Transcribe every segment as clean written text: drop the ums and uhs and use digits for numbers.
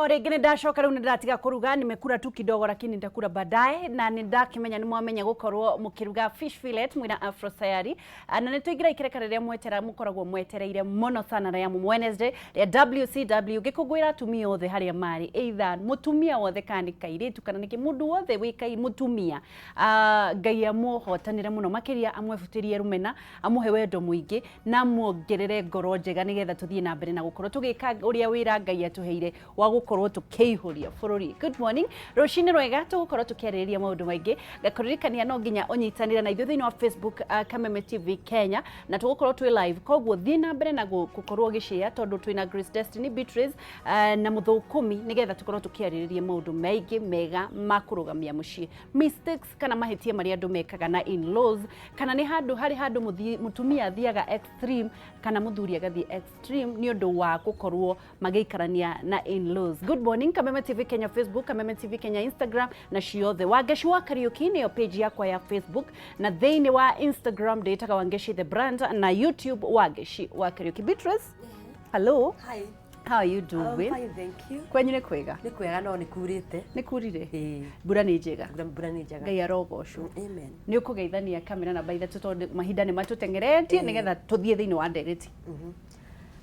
O rĩngĩ nĩ ndacoka rĩu, nĩ ndatiga kũruga, nimekula tu kidogo lakini nitakula baadaye, na nĩ ndakĩmenya nĩ mwamenya gũkorwo mũkĩruga fish fillet mwĩna Afro Sayari. Na nĩ tũingĩra ikereka rĩrĩa mwetera mũkoragwo mwetereire mũno sana rĩa Mumu Wednesday rĩa WCW, gĩkũngũĩra atumia othe harĩa marĩ, either mũtumia wothe kana nĩ kairĩtu kana nĩkĩ, mũndũ wothe wĩ kai mũtumia. Ngai amũhotanĩre mũno makĩria, amwebutĩrie rũmena, amũhe wendo mũingĩ na amuongerere ngoro njega, nĩgetha tũthiĩ na mbere na gũkorwo tũgĩka ũrĩa wĩra Ngai atũheire wa gũkorwo tũkĩihũria bũrũri. Good morning, rũcinĩ rwega. Tũgũkorwo tũkĩarĩrĩria maũndũ maingĩ. Ngakũririkania no nginya ũnyitanĩre na ithuĩ thĩinĩ wa Facebook, Kameme TV Kenya, na tũgũkorwo twĩ live, koguo thiĩ na mbere na gũkorwo ũgĩshare, tondũ twĩna Grace Destiny, Beatrice na Mũthũkũmi, nĩgetha tũkorwo tũkĩarĩrĩria maũndũ maingĩ mega ma kũrũgamia mũciĩ, mistakes kana mahĩtia marĩa andũ mekaga na in-laws, kana nĩ handũ harĩ handũ mũtumia athiaga extreme kana mũthuri agathiĩ extreme nĩ ũndũ wa gũkorwo magĩikarania na in-laws. Good morning, Kameme TV Kenya Facebook, Kameme TV Kenya Instagram na ciothe. Wangeshi wa Kariuki nĩyo page yakwa ya Facebook, na thĩinĩ wa Instagram ndĩtaga Wangeshi the brand, na YouTube Wangeshi wa Kariuki. Beatrice, hello. Hi. How are you doing? I'm fine, thank you. Kwenyu nĩ kwega? Nĩ kwega no nĩ kurĩte. Nĩ kurire? Ĩĩ. Mbura nĩ njega? Mbura nĩ njega. Ngai arogocwo. Amen. Nĩ ũkũgeithania kamera namba 3, tondũ mahinda nĩ matũteng'eretie, nĩgetha tũthiĩ thĩinĩ wa ndereti.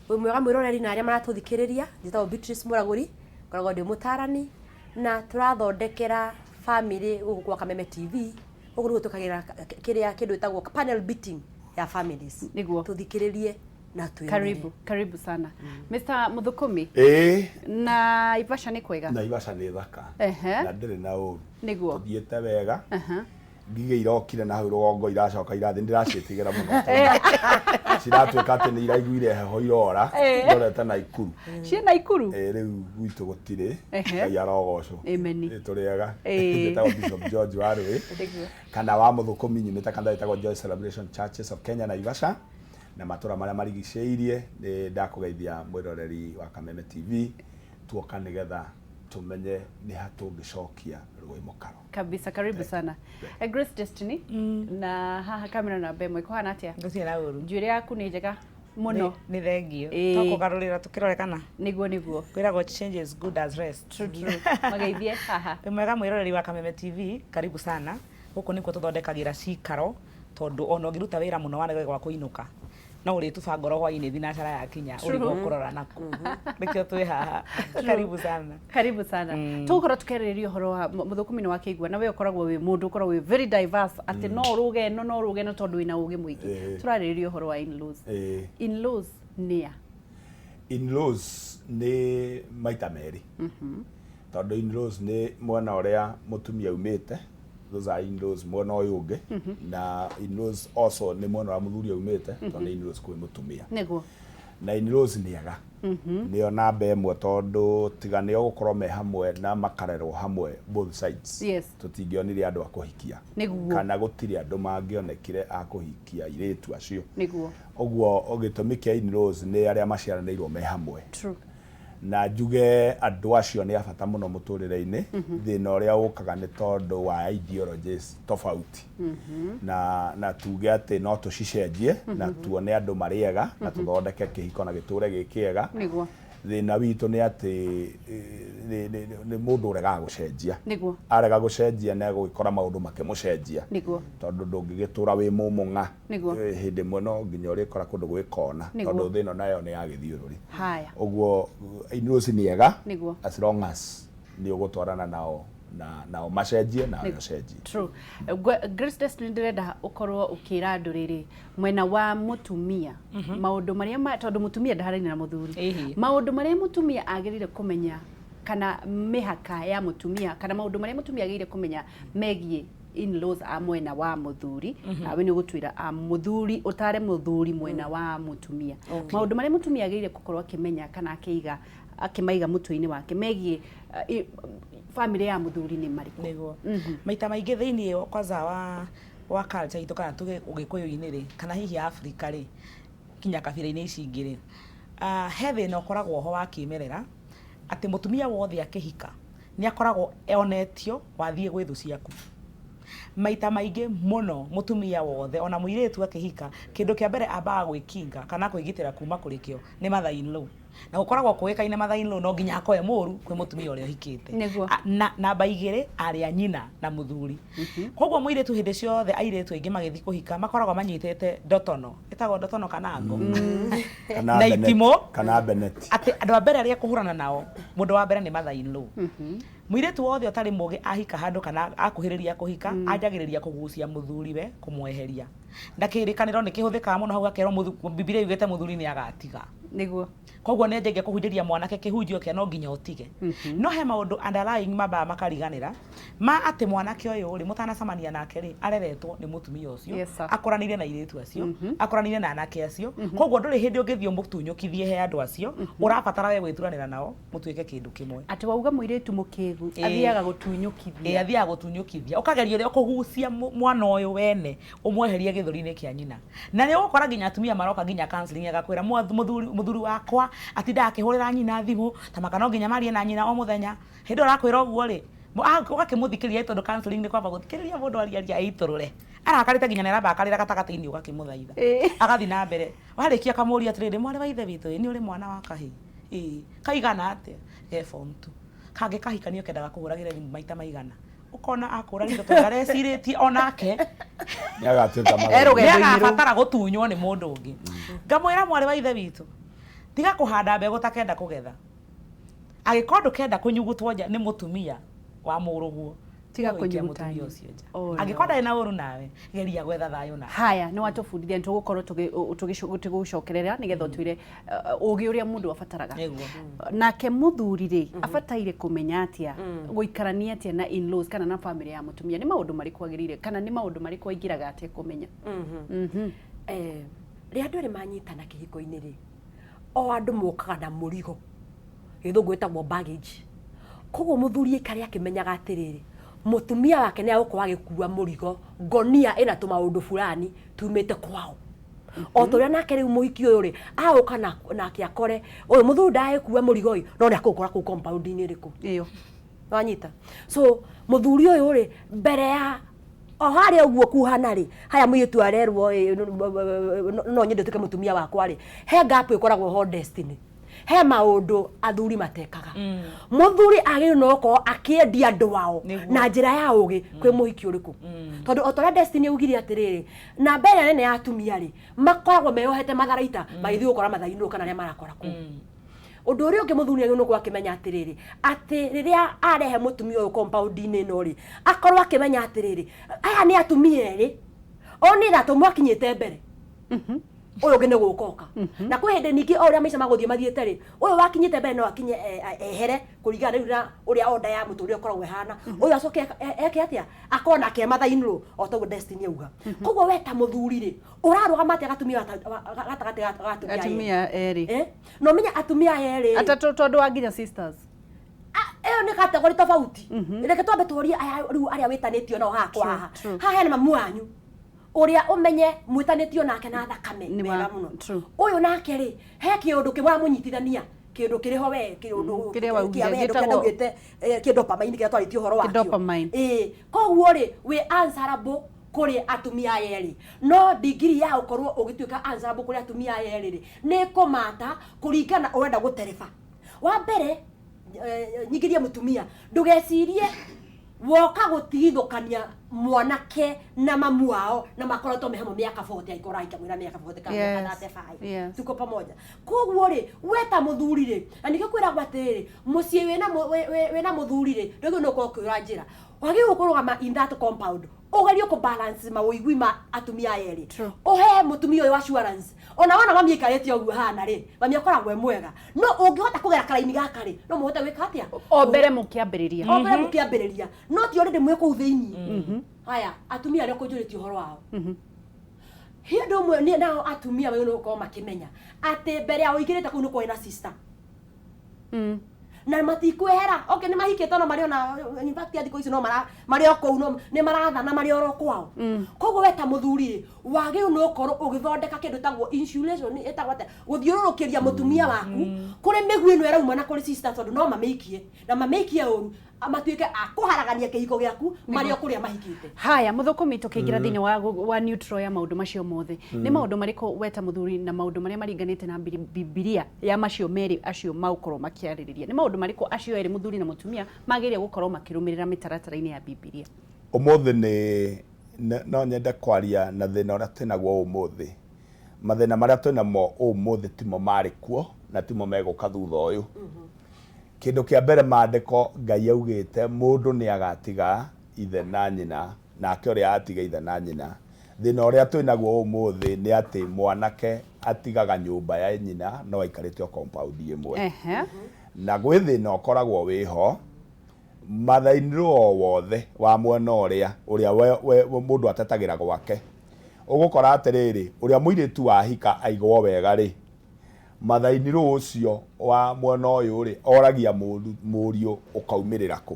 Wĩ mwega mwĩroreri na arĩa maratũthikĩrĩria, njĩtagwo Beatrice Mũragũri, ngoragwo ndĩ mũtarani na tũrathondekera family gũkũ kwa Kameme TV. Gũkũ nĩguo twĩkagĩra kĩrĩa kĩndũ gĩtagwo panel beating ya families. Nĩguo. Tũthikĩrĩrie na twĩyonere. Karibu, karibu sana. Mr. Muthukumi. Ĩĩ. Na Ivasha nĩ kwega? Naivasha nĩ thaka. Na ndĩrĩ na ũru. Tũthiĩte wega. Ngigĩ irokire na hau rũgongo, iracoka irathiĩ, ndĩraciĩtigĩra mũno tondũ ciratuĩka atĩ nĩ iraiguire heho, irora irorete Naikuru. Ciĩ Naikuru? Ĩĩ, rĩu gwitũ gũtirĩ. Ehe. Ngai arogocwo. Amen. Ĩĩ, tũrĩ ega. Njĩtagwo Bishop George Warũĩ kana wa Mũthũkũmi, nyumĩte kanitha wĩtagwo Joy Celebration Churches of Kenya, Naivasha na matũra marĩa marigicĩirie. Nĩ ndakũgeithia mwĩroreri wa Kameme TV. Tuoka nĩgetha tũmenye nĩ ha tũngĩcokia rũĩ mũkaro. Kabisa, karibu sana. Grace Destiny, na haha kamera namba 1, kũhana atĩa? Gũtirĩ na ũru. Njuĩrĩ yaku nĩ njega mũno. Nĩ thengio. Ĩĩ. To kũgarũrĩra tũkĩrore kana. Nĩguo. Kwĩragwo change is good as rest. True, true. Mageithie haha. Wĩ mwega mwĩroreri wa Kameme TV, karibu sana. Gũkũ nĩkuo tũthondekagĩra cikaro, tondũ ona ũngĩruta wĩra mũno warega gwa kũinũka, no ũrĩtuba ngoro hwainĩ thinacara yakinya ũrigwo kũrora naku. Nĩkĩo twĩ haha. Karibu sana. Karibu sana. Tũgũkorwo tũkĩarĩrĩria ũhoro wa Mũthũkũmi. Nĩ wakĩigua na we ũkoragwo wĩ mũndũ ũkoragwo wĩ very diverse, atĩ no ũrũge ĩno, no ũrũge ĩno, tondũ wĩna ũgĩ mũingĩ. Tũrarĩrĩria ũhoro wa in-laws. In-laws nĩa? In-laws nĩ maita merĩ, tondũ in-laws nĩ mwena ũrĩa mũtumia aumĩte, those are in-laws mwena ũyũ ũngĩ, na in-laws also nĩ mwena ũrĩa mũthuri aumĩte, tondũ nĩ in-laws kwĩ mũtumia. Na in-laws nĩ ega, nĩo namba 1, tondũ tiga nĩo gũkorwo me hamwe na makarerwo hamwe both sides, tũtingĩonire andũ a kũhikia kana gũtirĩ andũ mangĩonekire a kũhikia airĩtu acio. Ũguo gĩtũmi kĩa in-laws nĩ arĩa maciaranĩirwo me hamwe. Na njuge andũ acio nĩ a bata mũno mũtũrĩre-inĩ. Thĩna ũrĩa ũkaga nĩ tondũ wa ideologies tofauti, na tuge atĩ no tũcicenjie na tuone andũ marĩ ega na tũthondeke kĩhiko na gĩtũre gĩ kĩega. Thĩna witũ nĩ atĩ nĩ mũndũ ũregaga gũcenjia. Arega gũcenjia, nĩ agũgĩkora maũndũ makĩmũcenjia, tondũ ndũngĩgĩtũra wĩ mũmũng'a. Hĩndĩ ĩmwe no nginya ũrĩkora kũndũ gwĩ kona, tondũ thĩ ĩno nayo nĩ ya gĩthiũrũrĩ. Ũguo in-laws nĩ ega as long as nĩ ũgũtwarana nao na nao macenjie nawe ũcenjie. True. Grace Destiny, ndĩrenda ũkorwo ũkĩra andũ rĩrĩ mwena wa mũtumia maũndũ marĩa tondũ mũtumia ndaharaine na mũthuri, maũndũ marĩa mũtumia agĩrĩire kũmenya, kana mĩhaka ya mũtumia, kana maũndũ marĩa mũtumia agĩrĩire kũmenya megiĩ in-laws a mwena wa mũthuri. Nawe nĩ ũgũtwĩra a mũthuri, ũtare mũthuri mwena wa mũtumia, maũndũ marĩa mũtumia agĩrĩire gũkorwo akĩmenya kana akĩiga, akĩmaiga mũtwe-inĩ wake megiĩ family ya mũthuri nĩ marĩkũ? Nĩguo. Maita maingĩ thĩinĩ kwanza wa culture itũ, kana tuge ũgĩkũyũ-inĩ rĩ, kana hihi Africa rĩ, kinya kabira-inĩ ici ingĩ rĩ, he thĩna ũkoragwo ho wa kĩmerera, atĩ mũtumia wothe akĩhika nĩ akoragwo onetio wathiĩ gwĩ thũ ciaku. Maita maingĩ mũno mũtumia wothe ona mũirĩtu akĩhika, kĩndũ kĩa mbere ambaga gwĩkinga kana kwĩgitĩra kuma kũrĩ kĩo nĩ mother in law. Na gũkoragwo kũĩkaine mother in law no nginya akoe mũru kwĩ mũtumia ũrĩa ũhikĩte. Na namba 2, arĩ a nyina na mũthuri. Koguo mũirĩtu hĩndĩ ciothe, airĩtu aingĩ magĩthiĩ kũhika makoragwo manyitĩte ndotono, ĩtagwo ndotono kana ngo Kana na itimũ, kana beneti. Atĩ andũ a mbere arĩa kũhũrana nao, mũndũ wa mbere nĩ mother in law. Mũirĩtu wothe ũtarĩ mũgĩ ahika handũ kana akuhĩrĩria kũhika, anjagĩrĩria kũgucia mũthuriwe kũmweheria. Na kĩrĩkanĩro nĩ kĩhũthĩkaga mũno hau, akerwo Bibilia yugĩte mũthuri nĩ agatiga. Koguo nĩ anjagia kũhunjĩria mwanake kĩhunjio kĩa no nginya ũtige. No he maũndũ underlying mambaga makariganĩra ma atĩ mwanake ũyũ rĩ, mũtanacemania nake rĩ, areretwo nĩ mũtumia ũcio, akũranĩire na airĩtu acio, akũranĩire na anake acio. Koguo ndũrĩ hĩndĩ ũngĩthiĩ ũmũtunyũkithie he andũ acio, ũrabatara we gwĩturanĩra nao mũtuĩke kĩndũ kĩmwe. Atĩ wauga mũirĩtu mũkĩgu athiaga gũtunyũkithia. Athiaga gũtunyũkithia, ũkageria ũrĩa ũkũgucia mwana ũyũ wene ũmweherie gĩthũri-inĩ kĩa nyina. Na nĩ ũgũkora nginya atumia maroka nginya counseling, agakwĩra, "Mũthuri wakwa atindaga akĩhũrĩra nyina thimũ, ta maka no nginya marie na nyina o mũthenya." Hĩndĩ ĩyo ũrakwĩra ũguo rĩ, ũgakĩmũthikĩrĩria, tondũ counseling nĩ kwamba gũthikĩrĩria mũndũ aria aitũrũre arakarĩte, nginya nĩ aramba akarĩra gatagatĩ-inĩ, ũgakĩmũthaitha agathiĩ na mbere. Warĩkia akamũria atĩrĩrĩ, "Mwarĩ wa ithe witũ, ĩ nĩ ũrĩ mwana wa kahĩĩ?" "Ĩĩ." "Kaigana atĩa?" "Ge form 2." "Kangĩ kahikanio kendaga kũhũragĩre thimũ maita maigana?" Ũkona akũra ritho tondũ arecirĩtie onake Nĩ agatuĩka Eh, mother. rũgendo-inĩ nĩ rũu. agabatara gũtunywo nĩ mũndũ ũngĩ. Ngamwĩra, "Mwarĩ wa ithe witũ, tiga kũhanda mbegũ takenda kũgetha. Angĩkorwo ndũkenda kũnyugutwo nja nĩ mũtumia wa mũrũguo, Tiga gũikia kũnyuguta mũtumia nja. ũcio nja. Oh, Angĩkorwo ndarĩ na ũru nawe, geria gwetha thayũ nake." Haya, nĩ watũbundithia, nĩ tũgũkorwo tũgĩgũcokerera nĩgetha ũtwĩre ũgĩ ũrĩa mũndũ abataraga. Nake mũthuri rĩ, abataire kũmenya atĩa gũikarania atĩa na in-laws kana na family ya mũtumia? Nĩ maũndũ marĩkũ agĩrĩire kana nĩ maũndũ marĩkũ aingĩraga atekũmenya? Rĩrĩa andũ erĩ manyitana kĩhiko-inĩ rĩ, o andũ mokaga na mũrigo, gĩthũngũ gĩtagwo baggage. Koguo mũthuri aikare akĩmenyaga atĩrĩrĩ, mũtumia wake nĩ agũkorwo agĩkua mũrigo, ngonia ĩna tũmaũndũ fulani tumĩte kwao. O ta ũrĩa nake rĩu mũhiki ũyũ rĩ, agũka nake akore ũyũ mũthuri ndagĩkua mũrigo ĩ, no nĩ akũũkora kũu compound-inĩ ĩrĩkũ. Ĩyo. Wanyita? So mũthuri ũyũ rĩ, mbere ya o harĩa ũguo kuhana rĩ, haya mũirĩtu arerwo ĩ, no nyende ũtuĩke mũtumia wakwa rĩ, he gap ĩkoragwo ho destiny. He maũndũ athuri matekaga. Mũthuri agĩrĩirwo no gũkorwo akĩendia andũ ao na njĩra ya ũgĩ kwĩ mũhiki ũrĩkũ, tondũ o ta ũrĩa Destiny augire atĩrĩrĩ, namba ĩrĩa nene ya atumia rĩ, makoragwo meyohete matharaita magĩthiĩ gũkora mathainũ kana arĩa marakora kũu. Ũndũ ũrĩa ũngĩ, mũthuri agĩrĩirwo nĩ gũkorwo akĩmenya atĩrĩrĩ, atĩ rĩrĩa arehe mũtumia ũyũ compound-inĩ ĩno rĩ, akorwo akĩmenya atĩrĩrĩ, aya nĩ atumia erĩ o nĩ tha mwakinyĩte mbere, ũyũ ũngĩ nĩ gũkoka. Na kwĩ hĩndĩ ningĩ o ũrĩa maica magũthiĩ mathiĩte rĩ, ũyũ wakinyĩte mbere no akinye ehere kũringana rĩu na ũrĩa order ya mũtũrĩre ũkoragwo ĩhana. Ũyũ acoke eke atĩa? Akorwo nake mathainũ o toguo Destiny auga. Koguo we ta mũthuri rĩ, ũrarũgama atĩa gatumia gatagatĩ ga atumia erĩ? Atumia erĩ. Eh? Na ũmenye atumia aya erĩ rĩ, atatũ, tondũ wa nginya sisters. Ĩyo nĩ category tofauti. Reke twambe tũhorie aya rĩu arĩa wĩtanĩtio nao haha kwa haha. Haha hena mamu wanyu ũrĩa ũmenye mwĩtanĩtio nake na thakame Nĩ wega mũno. Ũyũ nake rĩ, he kĩũndũ kĩmwe ũramũnyitithania, kĩũndũ kĩrĩ ho we, kĩũndũ Kĩrĩa waugire, kĩa wendo, kĩrĩa ndaugĩte, kĩndopamine kĩrĩa twarĩtie ũhoro wakĩo. Kĩdopamine. Ĩĩ, koguo rĩ, wĩ answerable kũrĩ atumia aya erĩ, no ndigiri ya ũkorwo ũgĩtuĩka answerable kũrĩ atumia aya erĩ rĩ, nĩ kũmata kũringana ũrenda gũtereba. Wa mbere, nyingĩrie mũtumia, ndũgecirie woka gũtigithũkania mwanake na mamu wao na makoretwo me hamwe mĩaka 40, angĩkorwo ũrahika mwĩna mĩaka 40 kana mĩaka 35. Tuko pamoja? Koguo rĩ, we ta mũthuri rĩ, na nĩkĩo kwĩragwo atĩrĩrĩ, mũciĩ wĩna wĩna mũthuri rĩ, ndũgĩ nĩ ũkorwo ũkĩũra njĩra, wagĩrĩirwo kũrũgama in that compound, ũgerie kũ balance mawĩigui ma atumia aya erĩ. Ũhe mũtumia ũyũ assurance. Ona wona mami aikarĩte ũguo hana rĩ, mami akoragwo e mwega, no ũngĩhota kũgera karaini gaka rĩ, no mũhote gwĩka atĩa? O mbere mũkĩambĩrĩria. O mbere mũkĩambĩrĩria, no ti already mwĩ kũu thĩiniĩ. Haya, atumia arĩa ũkũnjũrĩtie ũhoro wao, hĩndĩ ũmwe nĩ nao atumia magĩrĩirwo nĩ gũkorwo makĩmenya atĩ mbere ya ũingĩrĩte kũu nĩ kwarĩ na sister. Na matikwehera. Okay, nĩ mahikĩte no marĩ ona, in fact, thikũ ici no mara marĩ o kũu, no nĩ marathana marĩ oro kwao. Koguo we ta mũthuri rĩ, wagĩrĩirwo nĩ gũkorwo ũgĩthondeka kĩndũ ĩtagwo insulation, ĩtagwo atĩa, gũthiũrũrũkĩria mũtumia waku kũrĩ mĩguĩ ĩno ĩrauma na kũrĩ sister, tondũ no mamĩikie na mamĩikie ũru, matuĩke a kũharagania kĩhiko gĩaku marĩ o kũrĩa mahikĩte. Haya, mũthũkũmi, tũkĩingĩra thĩinĩ wa neutral ya maũndũ macio mothe, nĩ maũndũ marĩkũ we ta mũthuri na maũndũ marĩa maringanĩte na Bibilia ya macio merĩ acio magũkorwo makĩarĩrĩria, nĩ maũndũ marĩkũ acio erĩ, mũthuri na mũtumia, magĩrĩire gũkorwo makĩrũmĩrĩra mĩtaratara-inĩ ya Bibilia? Ũmũthĩ nĩ no nyende kwaria na thĩna ũrĩa twĩnaguo ũmũthĩ. Mathĩna marĩa twĩnamo ũmũthĩ timo marĩ kuo na timo megũka thutha ũyũ. Kĩndũ kĩa mbere, maandĩko Ngai augĩte mũndũ nĩ agatiga ithe na nyina, nake ũrĩa atiga ithe na nyina. Thĩna ũrĩa twĩnaguo ũmũthĩ nĩ atĩ mwanake atigaga nyũmba ya nyina no aikarĩte o compound ĩmwe. Na gwĩ thĩna ũkoragwo wĩho mathainĩ o wothe wa mwena ũrĩa ũrĩa we mũndũ atetagĩra gwake. Ũgũkora atĩrĩrĩ, ũrĩa mũirĩtu wahika aigwo wega rĩ, mathainĩ ũcio wa mwena ũyũ rĩ, oragia mũriũ ũkaumĩrĩra kũ.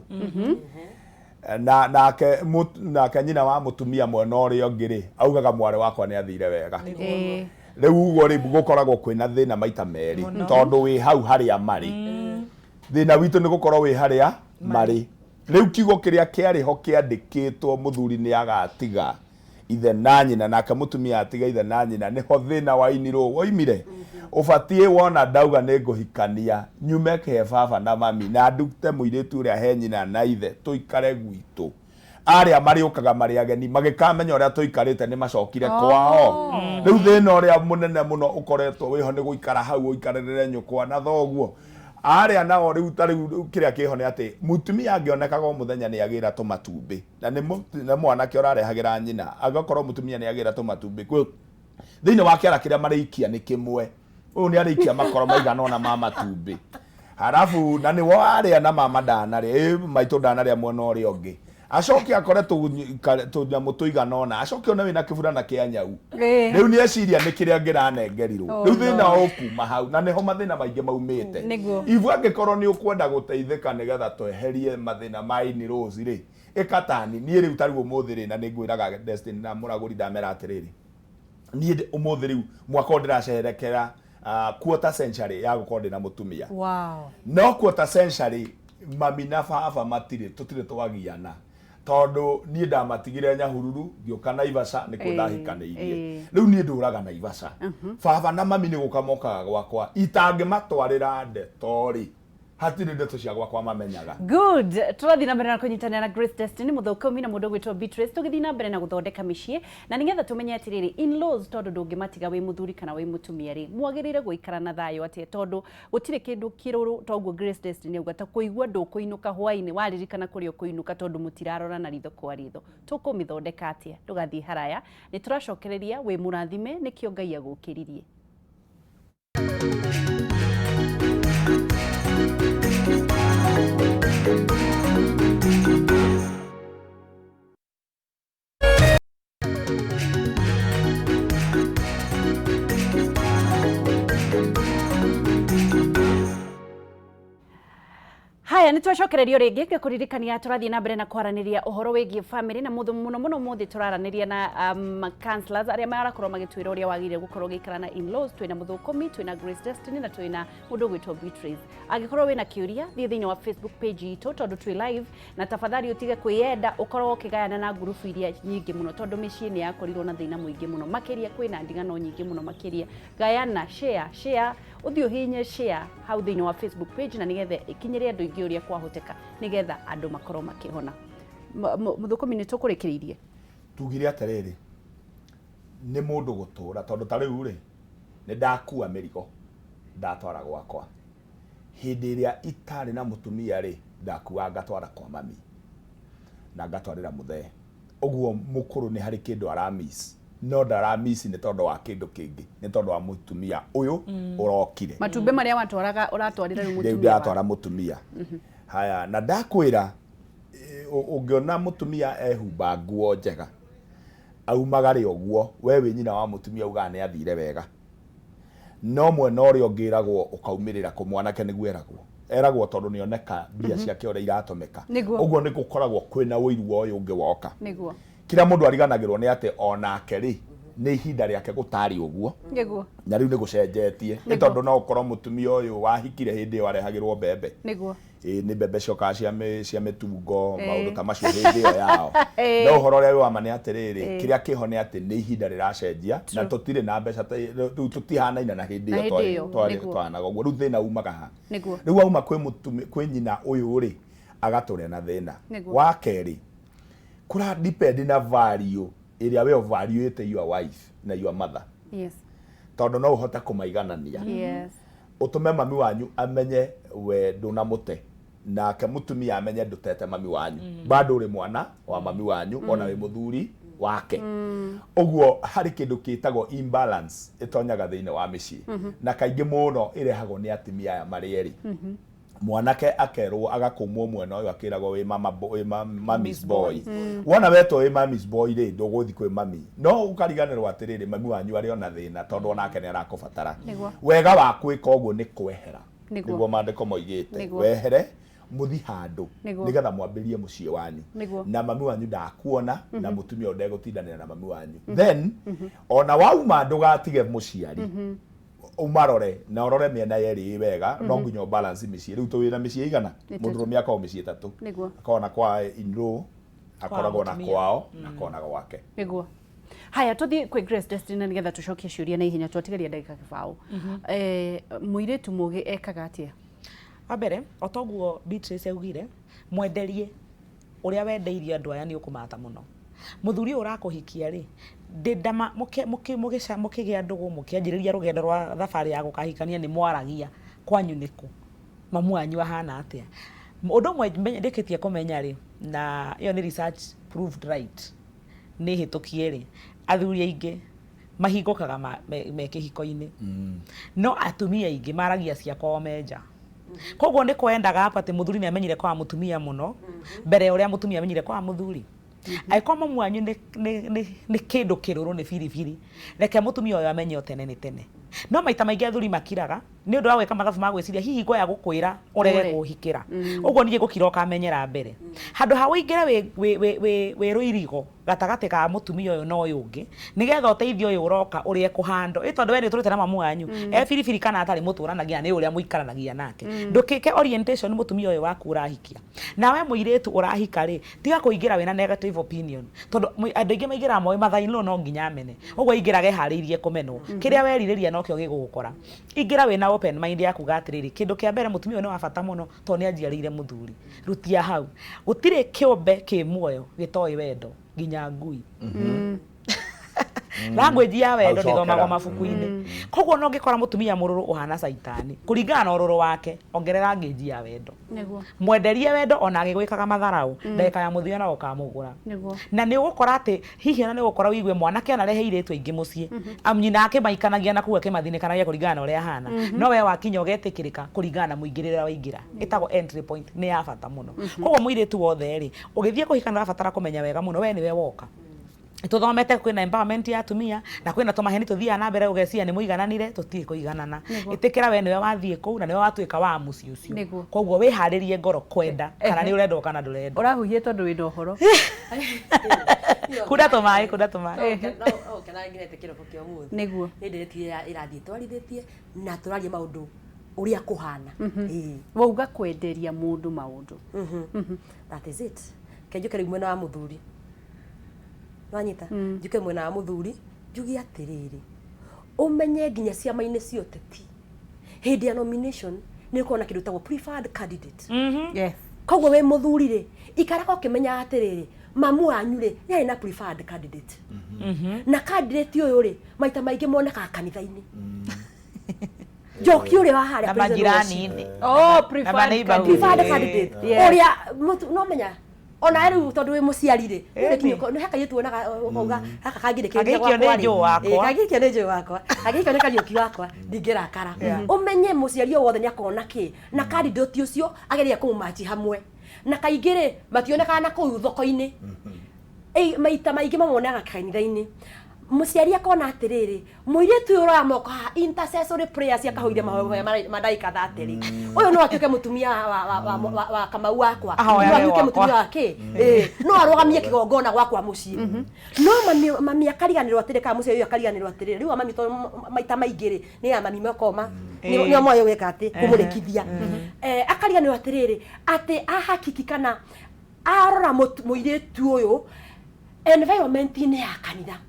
Na nake nyina wa mũtumia mwena ũrĩa ũngĩ rĩ, augaga mwarĩ wakwa nĩ athire wega. Rĩu ũguo rĩ, gũkoragwo kwĩna thĩna maita merĩ, tondũ wĩ hau harĩa marĩ. Thĩna witũ nĩ gũkorwo wĩ harĩa marĩ. Rĩu kiugo kĩrĩa kĩarĩ ho kĩandĩkĩtwo mũthuri nĩ agatiga ithe na nyina, nake mũtumia atiga ithe na nyina, nĩho thĩna wa inirwo woimire. Ũbatiĩ wona ndauga nĩ ngũhikania, nyume he baba na mami na ndute mũirĩtu ũrĩa he nyina na ithe, tũikare gwitũ. Arĩa marĩũkaga marĩ ageni magĩkamenya ũrĩa tũikarĩte nĩ macokire kwao. Rĩu thĩna ũrĩa mũnene mũno ũkoretwo wĩho nĩ gũikara hau ũikarĩrĩre nyũkwa na thoguo. Arĩa nao rĩu, ta rĩu kĩrĩa kĩho nĩ atĩ mũtumia angĩonekaga o mũthenya nĩ agĩra tũmatumbĩ, na nĩ mwanake ũrarehagĩra nyina, agakorwo mũtumia nĩ agĩra tũmatumbĩ thĩinĩ wa kĩara kĩrĩa marĩikia nĩ kĩmwe, ũyũ nĩ arĩikia makoro maigana ũna ma matumbĩ, harabu na nĩ warĩa na mama ndanarĩa, ĩ maitũ ndanarĩa mwena ũrĩa ũngĩ, acoke akore tũnyamũ tũigana ũna, acoke one wĩna kĩburana kĩa nyau. Rĩu nĩ eciria nĩ kĩrĩa ngĩranengerirwo. Oh, rĩu thĩna Lord. ũkuma hau na nĩho mathĩna maingĩ maumĩte. Nĩguo. Ibu angĩkorwo nĩ ũkwenda gũteithĩka nĩgetha tweherie mathĩna ma in-laws rĩ, ĩka tani niĩ rĩu. Ta rĩu ũmũthĩ rĩ, na nĩ ngwĩraga Destiny na mũragũri, ndamera atĩrĩrĩ, niĩ ũmũthĩ rĩu mwaka ũyũ ndĩracerekera quarter century ya gũkorwo ndĩna mũtumia. No quarter century mami na baba matirĩ, tũtirĩ twagiana, tondũ niĩ ndamatigire Nyahururu ngĩũka Naivasha nĩkuo ndahikanĩirie. Rĩu niĩ ndũraga Naivasha. Baba na mami nĩ gũka mokaga gwakwa. Itangĩmatwarĩra ndeto rĩ, hatirĩ ndeto cia gwakwa mamenyaga. Good. Tũrathiĩ na mbere na kũnyitanĩra na Grace Destiny Mũthũkũmi na mũndũ ũgwĩtwo Beatrice, tũgĩthiĩ na mbere na gũthondeka mĩciĩ na nĩgetha tũmenye atĩrĩrĩ, in-laws, tondũ ndũngĩmatiga wĩ mũthuri kana wĩ mũtumia rĩ, mwagĩrĩire gũikara na thayũ atĩa? Tondũ gũtirĩ kĩndũ kĩrũrũ toguo Grace Destiny auga, ta kũigua ndũkũinũka hwainĩ waririkana kũrĩa ũkũinũka, tondũ mũtirarora na ritho kwa ritho. Tũkũmĩthondeka atĩa? Ndũgathiĩ haraya, nĩ tũracokereria. Wĩ mũrathime, nĩkĩo Ngai agũkĩririe. Haya, nĩ twacokererio rĩngĩ. Ngĩkũririkania tũrathiĩ na mbere na kwaranĩria ũhoro wĩgiĩ family, na mũthũ mũno mũno mũthĩ tũraranĩria na counselors arĩa marakorwo magĩtwĩra ũrĩa wagĩrĩire gũkorwo ũgĩikara na in-laws. Twĩna Mũthũkũmi, twĩna Grace Destiny na twĩna mũndũ ũgwĩtwo Beatrice. Angĩkorwo wĩna kĩũria, thiĩ thĩinĩ wa Facebook page itũ, tondũ twĩ live, na tafadhali ũtige kwĩyenda, ũkorwo ũkĩgayana na ngurubu iria nyingĩ mũno, tondũ mĩciĩ nĩ yakorirwo na thĩna mũingĩ mũno makĩria, kwĩna ndigano nyingĩ mũno makĩria. Gayana, share, share, ũthiĩ ũhinye share hau thĩinĩ wa Facebook page, na nĩgetha ĩkinyĩre andũ aingĩ ũrĩa kwahoteka, nĩgetha andũ makorwo makĩhona. Mũthũkũmi, nĩ tũkũrĩkĩrĩirie. Tugire atĩrĩrĩ, nĩ mũndũ gũtũra, tondũ ta rĩu rĩ, nĩ ndakua mĩrigo ndatwara gwakwa. Hĩndĩ ĩrĩa itarĩ na mũtumia rĩ, ndakuaga ngatwara kwa mami na ngatwarĩra mũthee. Ũguo mũkũrũ nĩ harĩ kĩndũ aramiss, no ndaramiss nĩ tondũ wa kĩndũ kĩngĩ, nĩ tondũ wa mũtumia ũyũ ũrokire. Matumbĩ marĩa watwaraga ũratwarĩra rĩu rĩu mũtumia. Ndĩratwara mũtumia. Haya, na ndakwĩra, ũngĩona mũtumia ehumba nguo njega aumagare ũguo, we wĩ nyina wa mũtumia, ugaga nĩ athire wega. No mwena ũrĩa ũngĩ ĩragwo ũkaumĩrĩra kũ, mwanake nĩguo eragwo. Eragwo tondũ nĩoneka mbia ciake ũrĩa iratũmĩka. Ũguo nĩ gũkoragwo kwĩna ũiru wa ũyũ ũngĩ woka. Kĩrĩa mũndũ ariganagĩrwo nĩ atĩ onake rĩ, nĩ ihinda rĩake gũtarĩ ũguo. Na rĩu nĩ gũcenjetie. Nĩ tondũ no ũkorwo mũtumia ũyũ wahikire hĩndĩ ĩyo arehagĩrwo mbembe. Ĩĩ nĩ mbembe ciokaga cia mĩtungo, maũndũ ta macio hĩndĩ ĩyo yao. No ũhoro ũrĩa wĩ wa ma nĩ atĩrĩrĩ, kĩrĩa kĩho nĩ atĩ nĩ ihinda rĩracenjia na tũtirĩ na mbeca rĩu tũtihanaine na hĩndĩ ĩyo twahanaga ũguo. Rĩu thĩna umaga ha? Rĩu auma kwĩ nyina ũyũ rĩ, agatũrĩa na thĩna. Wa kerĩ, kũra depend na value ĩrĩa we ũvaluĩte your wife na your mother. Tondũ no ũhote kũmaiganania. Ũtũme mami wanyu amenye we ndũnamũte, nake mũtumia amenye ndũtete mami wanyu. Bado ũrĩ mwana wa mami wanyu, ona wĩ mũthuri wake. Ũguo harĩ kĩndũ kĩtagwo imbalance ĩtonyaga thĩinĩ wa mĩciĩ. Na kaingĩ mũno ĩrehagwo nĩ atumia aya marĩ erĩ. Mwanake akerwo agakũmwo mwena ũyũ akĩragwo wĩ mama wĩ mammy's boy. Wona wetwo wĩ mammy's boy rĩ, ndũgũthiĩ kwĩ mami. No ũkariganĩrwo atĩrĩrĩ, mami wanyu arĩ ona thĩna tondũ onake nĩ arakũbatara. Wega wa gwĩka ũguo nĩ kwehera. Nĩguo maandĩko moigĩte. Wehere mũthi handũ nĩgetha mwambĩrie mũciĩ wanyu. Na mami wanyu ndakuona na mũtumia ũyũ ndegũtindanĩra na mami wanyu. Then ona wauma ndũgatige mũciari. Umarore na ũrore mĩena yerĩ ĩ wega, no nginya balance mĩciĩ. Rĩu twĩna mĩciĩ igana, mũndũrũme akoragwo mĩciĩ ĩtatũ, akoragwo na kwa in-law, akoragwo na kwao, na akoragwo na gwake. Nĩguo. Haya, tũthiĩ kwĩ Grace Destiny nĩgetha tũcokie ciũria na ihenya, twatigaria ndagĩka kĩbaũ. Mũirĩtu mũgĩ ekaga atĩa? Wa mbere, o toguo Beatrice augire, mwenderie ũrĩa wendeirie andũ aya nĩ ũkũmata mũno. Mũthuri ũyũ ũrakũhikia rĩ, mũkĩgĩa ndũgũ, mũkĩanjĩrĩria rũgendo rwa thabarĩ ya gũkahikania nĩ mwaragia kwanyu nĩkũ, mamu wanyu ahana atĩa. Ũndũ ũmwe ndĩkĩtie kũmenya rĩ, na ĩyo nĩ research proved right, nĩ hĩtũkie rĩ, athuri aingĩ mahingũkaga me kĩhiko-inĩ, no atumia aingĩ maragia cia kwao me nja. Koguo nĩ kwendaga apa atĩ mũthuri nĩ amenyire kwa mũtumia mũno mbere ya ũrĩa mũtumia amenyire kwa mũthuri. Angĩkorwo mamu wanyu nĩ kĩndũ kĩrũrũ, nĩ biribiri, reke mũtumia ũyũ amenye o tene nĩ tene. No maita maingĩ athuri makiraga nĩ ũndũ wa gwĩka mathabu ma gwĩciria hihi ngwaya gũkwĩra ũrege kũhikĩra. Ũguo niĩ ngũkira ũkamenyera mbere. Handũ ha ũingĩre wĩ rũirigo gatagatĩ ka mũtumia ũyũ na ũyũ ũngĩ, nĩgetha ũteithie ũyũ ũroka ũrĩa ekũhandwo. Ĩ tondũ we nĩ ũtũrĩte na mamu wanyu, e biribiri kana atarĩ mũtũranagia na nĩ ũrĩa mũikaranagia nake. Ndũkĩke orientation mũtumia ũyũ waku ũrahikia. Nawe mũirĩtu ũrahika rĩ, tiga kũingĩra wĩna negative opinion. Tondũ andũ aingĩ maingĩraga moĩ mother in law no nginya amene. Ũguo aingĩraga eharĩirie kũmenwo. Kĩrĩa werirĩria nokĩo gĩgũgũkora. Ingĩra wĩna open mind ya kuga atĩrĩrĩ, kĩndũ kĩa mbere mũtumia ũyũ nĩ wa bata mũno tondũ nĩ anjiarĩire mũthuri. Rutia hau. Gũtirĩ kĩũmbe kĩ muoyo gĩtoĩ wendo, nginya ngui. Language ya wendo ndĩthomagwo mabuku-inĩ. Koguo no ũngĩkora mũtumia mũrũrũ ũhana caitani, kũringana na ũrũrũ wake, ongerera ngĩnji ya wendo. Mwenderie wendo ona agĩgwĩkaga matharau, ndagĩka ya mũthia no ũkamũgũra. Na nĩ ũgũkora atĩ hihi ona nĩ ũgũkora ũigue mwanake anarehe airĩtu aingĩ mũciĩ, amu nyina akĩmaikanagia na kũu akĩmathinĩkanagia kũringana na ũrĩa ahana, no we wakinya ũgetĩkĩrĩka kũringana na mũingĩrĩre ũrĩa waingĩra. Ĩtagwo entry point, nĩ ya bata mũno. Koguo mũirĩtu wothe rĩ, ũgĩthiĩ kũhika nĩ ũrabatara kũmenya wega mũno we nĩwe woka. Tũthomete kwĩna empowerment ya atumia na kwĩna tũmaheni tũthiaga na mbere ũgeciria nĩ mũigananire, tũtirĩ kũiganana. Ĩtĩkĩra we nĩwe wathiĩ kũu na nĩwe watuĩka wa mũciĩ ũcio. Koguo wĩharĩrie ngoro kwenda kana nĩ ũrendwo kana ndũrendwo. Ũrahuhia tondũ wĩna ũhoro. Kunda tũmaĩ, kunda tũmaĩ. No ũkena ngenete kĩroko kĩa ũmũthĩ. Nĩguo. Nĩ ndereti ĩrĩa ĩrathiĩ twarithĩtie na tũraria maũndũ ũrĩa kũhana. Wauga kwenderia mũndũ maũndũ. That is it. Ke njũke rĩu mwena wa mũthuri. Wanyita? Njuke mwena wa mũthuri, njuge atĩrĩrĩ, ũmenye nginya ciama-inĩ cia ũteti, hĩndĩ ya nomination nĩ ũkoragwo na kĩndũ gĩtagwo preferred candidate. Koguo wĩ mũthuri rĩ, ikaraga ũkĩmenyaga atĩrĩrĩ, mamu wanyu rĩ, nĩ arĩ na preferred candidate. Na candidate ũyũ rĩ, maita maingĩ monekaga kanitha-inĩ. Njoki ũrĩa wa harĩa Na prison majirani-inĩ. Oh, Na preferred maneighborhood. Preferred candidate. Ũrĩa no menya ona rĩu tondũ wĩ mũciari rĩ, nĩ haka ithuĩ tuonaga ũkauga gaka kangĩrĩkĩrĩria Kangĩhikio nĩ gwakwa rĩ. njũũ wakwa. Kangĩhikio nĩ njũũ wakwa. Kangĩhikio nĩ Kariũki wakwa, ndingĩrakara. Ũmenye mũciari o wothe nĩ akoragwo na kĩ, na candidate ũcio ageria kũmũmachi hamwe. Na kaingĩ rĩ, mationekaga na kũu thoko-inĩ. Maita maingĩ mamonaga kanitha-inĩ. Mũciari akona atĩrĩrĩ, mũirĩtu ũyũ ũroya moko haha, intercessory prayers, akahoire mahoya ma ndagĩka 30 rĩ, ũyũ no atuĩke mũtumia wa Kamau wakwa, no Ahoyage atuĩke gwakwa. Mũtumia wa kĩ. Ĩĩ, no arũgamie kĩgongona gwakwa mũciĩ. No mami akariganĩrwo atĩrĩ, kana mũciari ũyũ akariganĩrwo atĩrĩrĩ, rĩu mami tondũ maita maingĩ rĩ, nĩ ya mami makoma nĩo moĩ gwĩka atĩ kũmũrĩkithia. Akariganĩrwo atĩrĩrĩ, atĩ ahakiki kana arora mũirĩtu ũyũ environment-inĩ ya kanitha,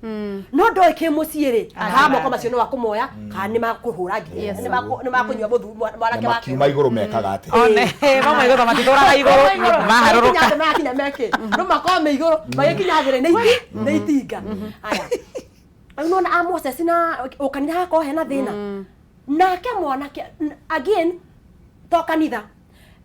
no ndoĩ kĩ mũciĩ rĩ, kana moko macio no akũmoya, kana nĩ makũhũra nginya nĩ makũnyua mwanake Na wake. Makiuma igũrũ mekaga atĩa? One mamwe igũrũ matitũraga igũrũ maharũrũka. Makinya makinya meke no makorwo me igũrũ, magĩkinya thĩ rĩ, nĩ itinga aya. Rĩu nona a Moses na ũkanitha hakorwo hena thĩna nake mwanake again to kanitha.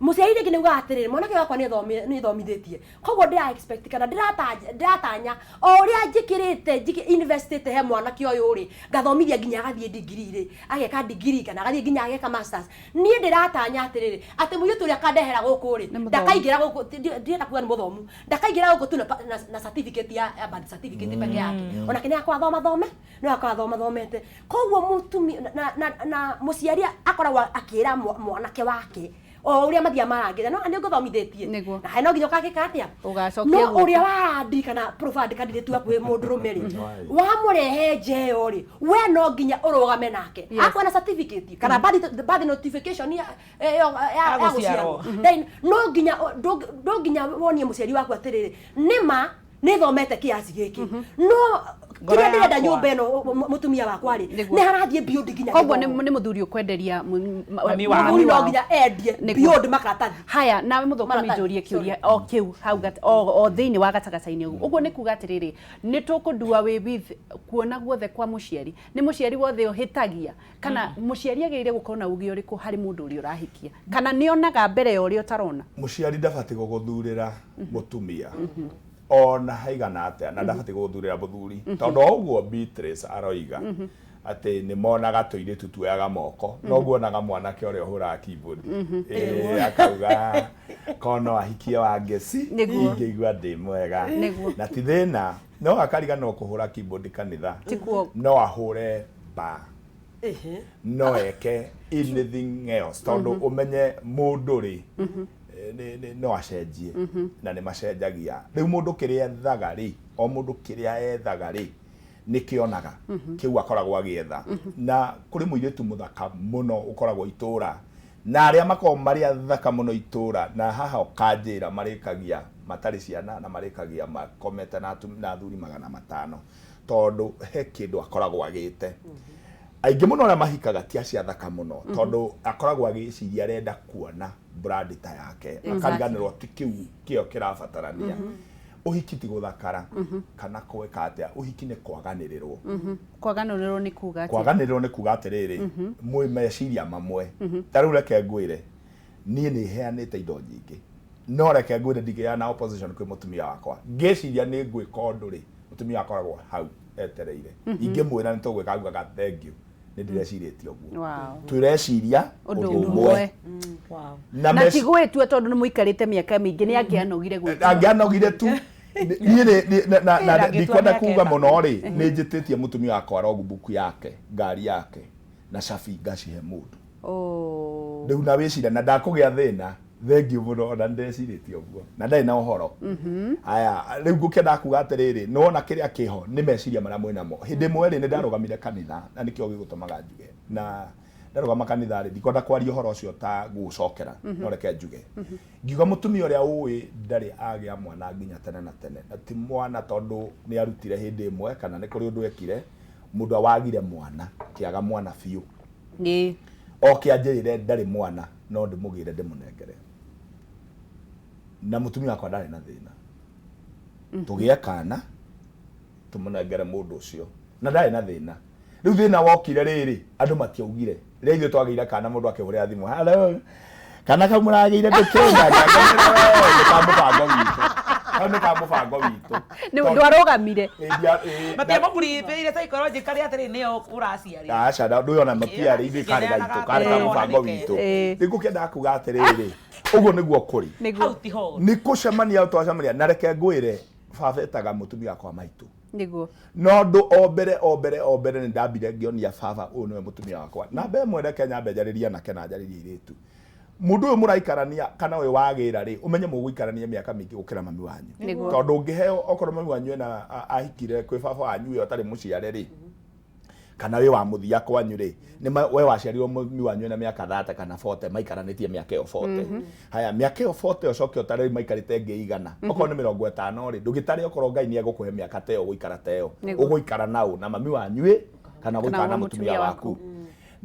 Mũciari rĩngĩ nĩ ugaga atĩrĩrĩ, mwanake wakwa nĩ thomithĩtie, koguo ndĩra expect kana ndĩratanya o ũrĩa njĩkĩrĩte investĩte he mwanake ũyũ rĩ, ngathomithia nginya agathiĩ degree rĩ, ageka degree kana agathiĩ nginya ageka masters. Niĩ ndĩratanya atĩrĩrĩ, atĩ mũirĩtu ũrĩa akandehera gũkũ rĩ, Nĩ mũthomu. Ndakaingĩra gũkũ, ndirenda kuga nĩ mũthomu, ndakaingĩra gũkũ tu na certificate ya birth certificate peke yake. Onake nĩ akorwo athoma thome, no akorwo athoma thomete. Koguo mũtumia na mũciari akoragwo akĩra mwanake wake o ũrĩa mathiaga marangĩra, no nĩ ngũthomithĩtie na he no nginya ũkagĩka atĩa. Ũgacokia No guoko. Ũrĩa warandi kana provide candidate waku wĩ mũndũrũme rĩ, wamũrehe nja ĩyo rĩ, we no nginya ũrũgame nake. Akorwo na certificate kana birth notification ĩyo ya Ya gũciarwo. Gũciarwo. Then no nginya ndũ nginya wonie mũciari waku atĩrĩrĩ, nĩma nĩ thomete kĩasi gĩkĩ, no Ngoro kĩrĩa ndĩrenda yakwa. Nyũmba ĩno mũtumia wakwa rĩ, Nĩguo. nĩ harathiĩ beyond nginya Koguo nĩ gĩthomo. Nĩ mũthuri ũkwenderia Mami wao. Mũthuri no nginya endie Nĩguo. beyond makaratathi. Haya, nawe mũthũkũmi, Maratathi, njũrie kĩũria o kĩu hau o thĩinĩ wa gatagatĩ-inĩ ũguo. Ũguo nĩ kuga atĩrĩrĩ, nĩ tũkũndua wĩ with kuona guothe kwa mũciari, nĩ mũciari wothe ũhĩtagia, kana mũciari agĩrĩire gũkorwo na uge ũrĩkũ harĩ mũndũ ũrĩa ũrahikia, kana nĩ onaga mbere ya ũrĩa ũtarona? Mũciari ndabatiĩ gũgũthurĩra mũtumia ona haigana atĩa, na ndabatiĩ gũgũthurĩra mũthuri, tondũ o ũguo Beatrice aroiga atĩ nĩ monaga tũirĩtu tuoyaga moko, noguo onaga mwanake ũrĩa ũhũraga keyboard. Ĩĩ, akauga ko no ahikie Wangeci, ingĩigua ndĩ mwega. Na ti thĩna, no akariganĩrwo kũhũra keyboard kanitha. Tikuo. No ahũre bar, no eke anything else, tondũ ũmenye mũndũ rĩ, no acenjie, na nĩ macenjagia. Rĩu mũndũ kĩrĩa ethaga rĩ, o mũndũ kĩrĩa ethaga rĩ, nĩ kĩonaga kĩu akoragwo agĩetha. Na kũrĩ mũirĩtu mũthaka mũno ũkoragwo itũra, na arĩa makoragwo marĩ athaka mũno itũra, na haha ũkanjĩra marĩkagia matarĩ ciana na marĩkagia makomete na athuri 500, tondũ he kĩndũ akoragwo agĩte. Aingĩ mũno arĩa mahikaga ti acio athaka mũno, tondũ akoragwo agĩciria arenda kuona brand ta yake, akariganĩrwo ti kĩu kĩo kĩrabatarania. Ũhiki ti gũthakara kana gwĩka atĩa, ũhiki nĩ kwaganĩrĩrwo. Kwaganũrĩrwo nĩ kuga atĩa? Kwaganĩrĩrwo nĩ kuga atĩrĩrĩ, mwĩ meciria mamwe. Ta rĩu reke ngwĩre, niĩ nĩ heanĩte indo nyingĩ, no reke ngwĩre, ndingĩgĩa na opposition kwĩ mũtumia wakwa. Ngĩciria nĩ ngwĩka ũndũ rĩ, mũtumia akoragwo hau etereire. Ingĩmwĩra nĩ tũgwĩka, augaga thank you, nĩ ndĩrecirĩtie ũguo. Twĩreciria ũndũ ũndũ ũmwe. Ũmwe. Na na ti gwĩtua, tondũ nĩ mũikarĩte mĩaka mĩingĩ, nĩ angĩanogire gwĩtua. Angĩanogire tu. Niĩ na Ĩĩ, ndikwenda angĩtua kuga mĩaka mũno rĩ, nĩ njĩtĩtie mũtumia wakwa logbook yake, ngari yake na cabi, ngacihe mũndũ. Oh. Rĩu na wĩciria na ndakũgĩa thĩna. Thengiũ mũno, ona ndĩrecirĩtie ũguo na ndarĩ na ũhoro. Aya, rĩu ngũkĩenda kuga atĩrĩrĩ, nĩwona kĩrĩa kĩho nĩ meciria marĩa mwĩnamo. Hĩndĩ ĩmwe rĩ, nĩ ndarũgamire kanitha, na nĩkĩo gĩgũtũmaga njuge, na ndarũgama kanitha rĩ, ndikwenda kwaria ũhoro ũcio ta gũcokera, no reke njuge ngiuga mũtumia ũrĩa ũĩ ndarĩ agĩa mwana nginya tene na tene, na ti mwana tondũ nĩ arutire hĩndĩ ĩmwe kana nĩ kũrĩ ũndũ ekire, mũndũ wagire mwana, kĩaga mwana biũ, oke anjĩrĩre ndarĩ mwana, no ndĩmũgĩre, ndĩmũnengere, na mũtumia wakwa ndarĩ na thĩna tũgĩe kana tũmũnengere mũndũ ũcio, na ndarĩ na thĩna. Rĩu thĩna wokire rĩrĩ, andũ matiaugire rĩrĩa ithuĩ twagĩire kana, mũndũ akĩhũrĩra thimũ, "Hello, kana kau mũragĩire ndũkĩenda?" Nĩ ka mũbango witũ, kau nĩ ka mũbango witũ. Nĩ ndwarũgamire. Matiamũburibĩire psychologically atĩrĩ nĩo ũraciarire? Aca, ndũyona matiarĩ ithuĩ, karĩ gaitũ, karĩ ka mũbango witũ. Rĩu ngũkĩendaga kuga atĩrĩrĩ, ũguo nĩguo kũrĩ. Hau tiho. Nĩ kũcemania twacemania, na reke ngwĩre, baba etaga mũtumia wakwa maitũ. Nĩguo. No ndũ o mbere o mbere o mbere nĩ ndambire ngĩonia baba ũyũ nĩwe mũtumia wakwa. Namba ĩmwe, reke nyambe njarĩrie anake na njarĩrie airĩtu. Mũndũ ũyũ mũraikarania kana ũyũ wagĩra rĩ, ũmenye mũgũikarania mĩaka mĩingĩ gũkĩra mami wanyu. Nĩguo. Tondũ ũngĩheo okorwo mami wanyu ena ahikire kwĩ baba wanyu ũyũ atarĩ mũciare rĩ, kana wĩ wa mũthia kwanyu rĩ, nĩ we waciarirwo mami wanyu ena mĩaka 30 kana 40, maikaranĩtie mĩaka ĩyo 40. Haya, mĩaka ĩyo 40 ũcoke ũtare rĩu maikarĩte ĩngĩ 100. Okorwo nĩ 50 rĩ, ndũgĩtare okorwo Ngai nĩ egũkũhe mĩaka ta ĩyo ũgũikara ta ĩyo. Nĩguo. Ũgũikara naũ na mami wanyu ĩ, kana ũgũikara na mũtumia waku.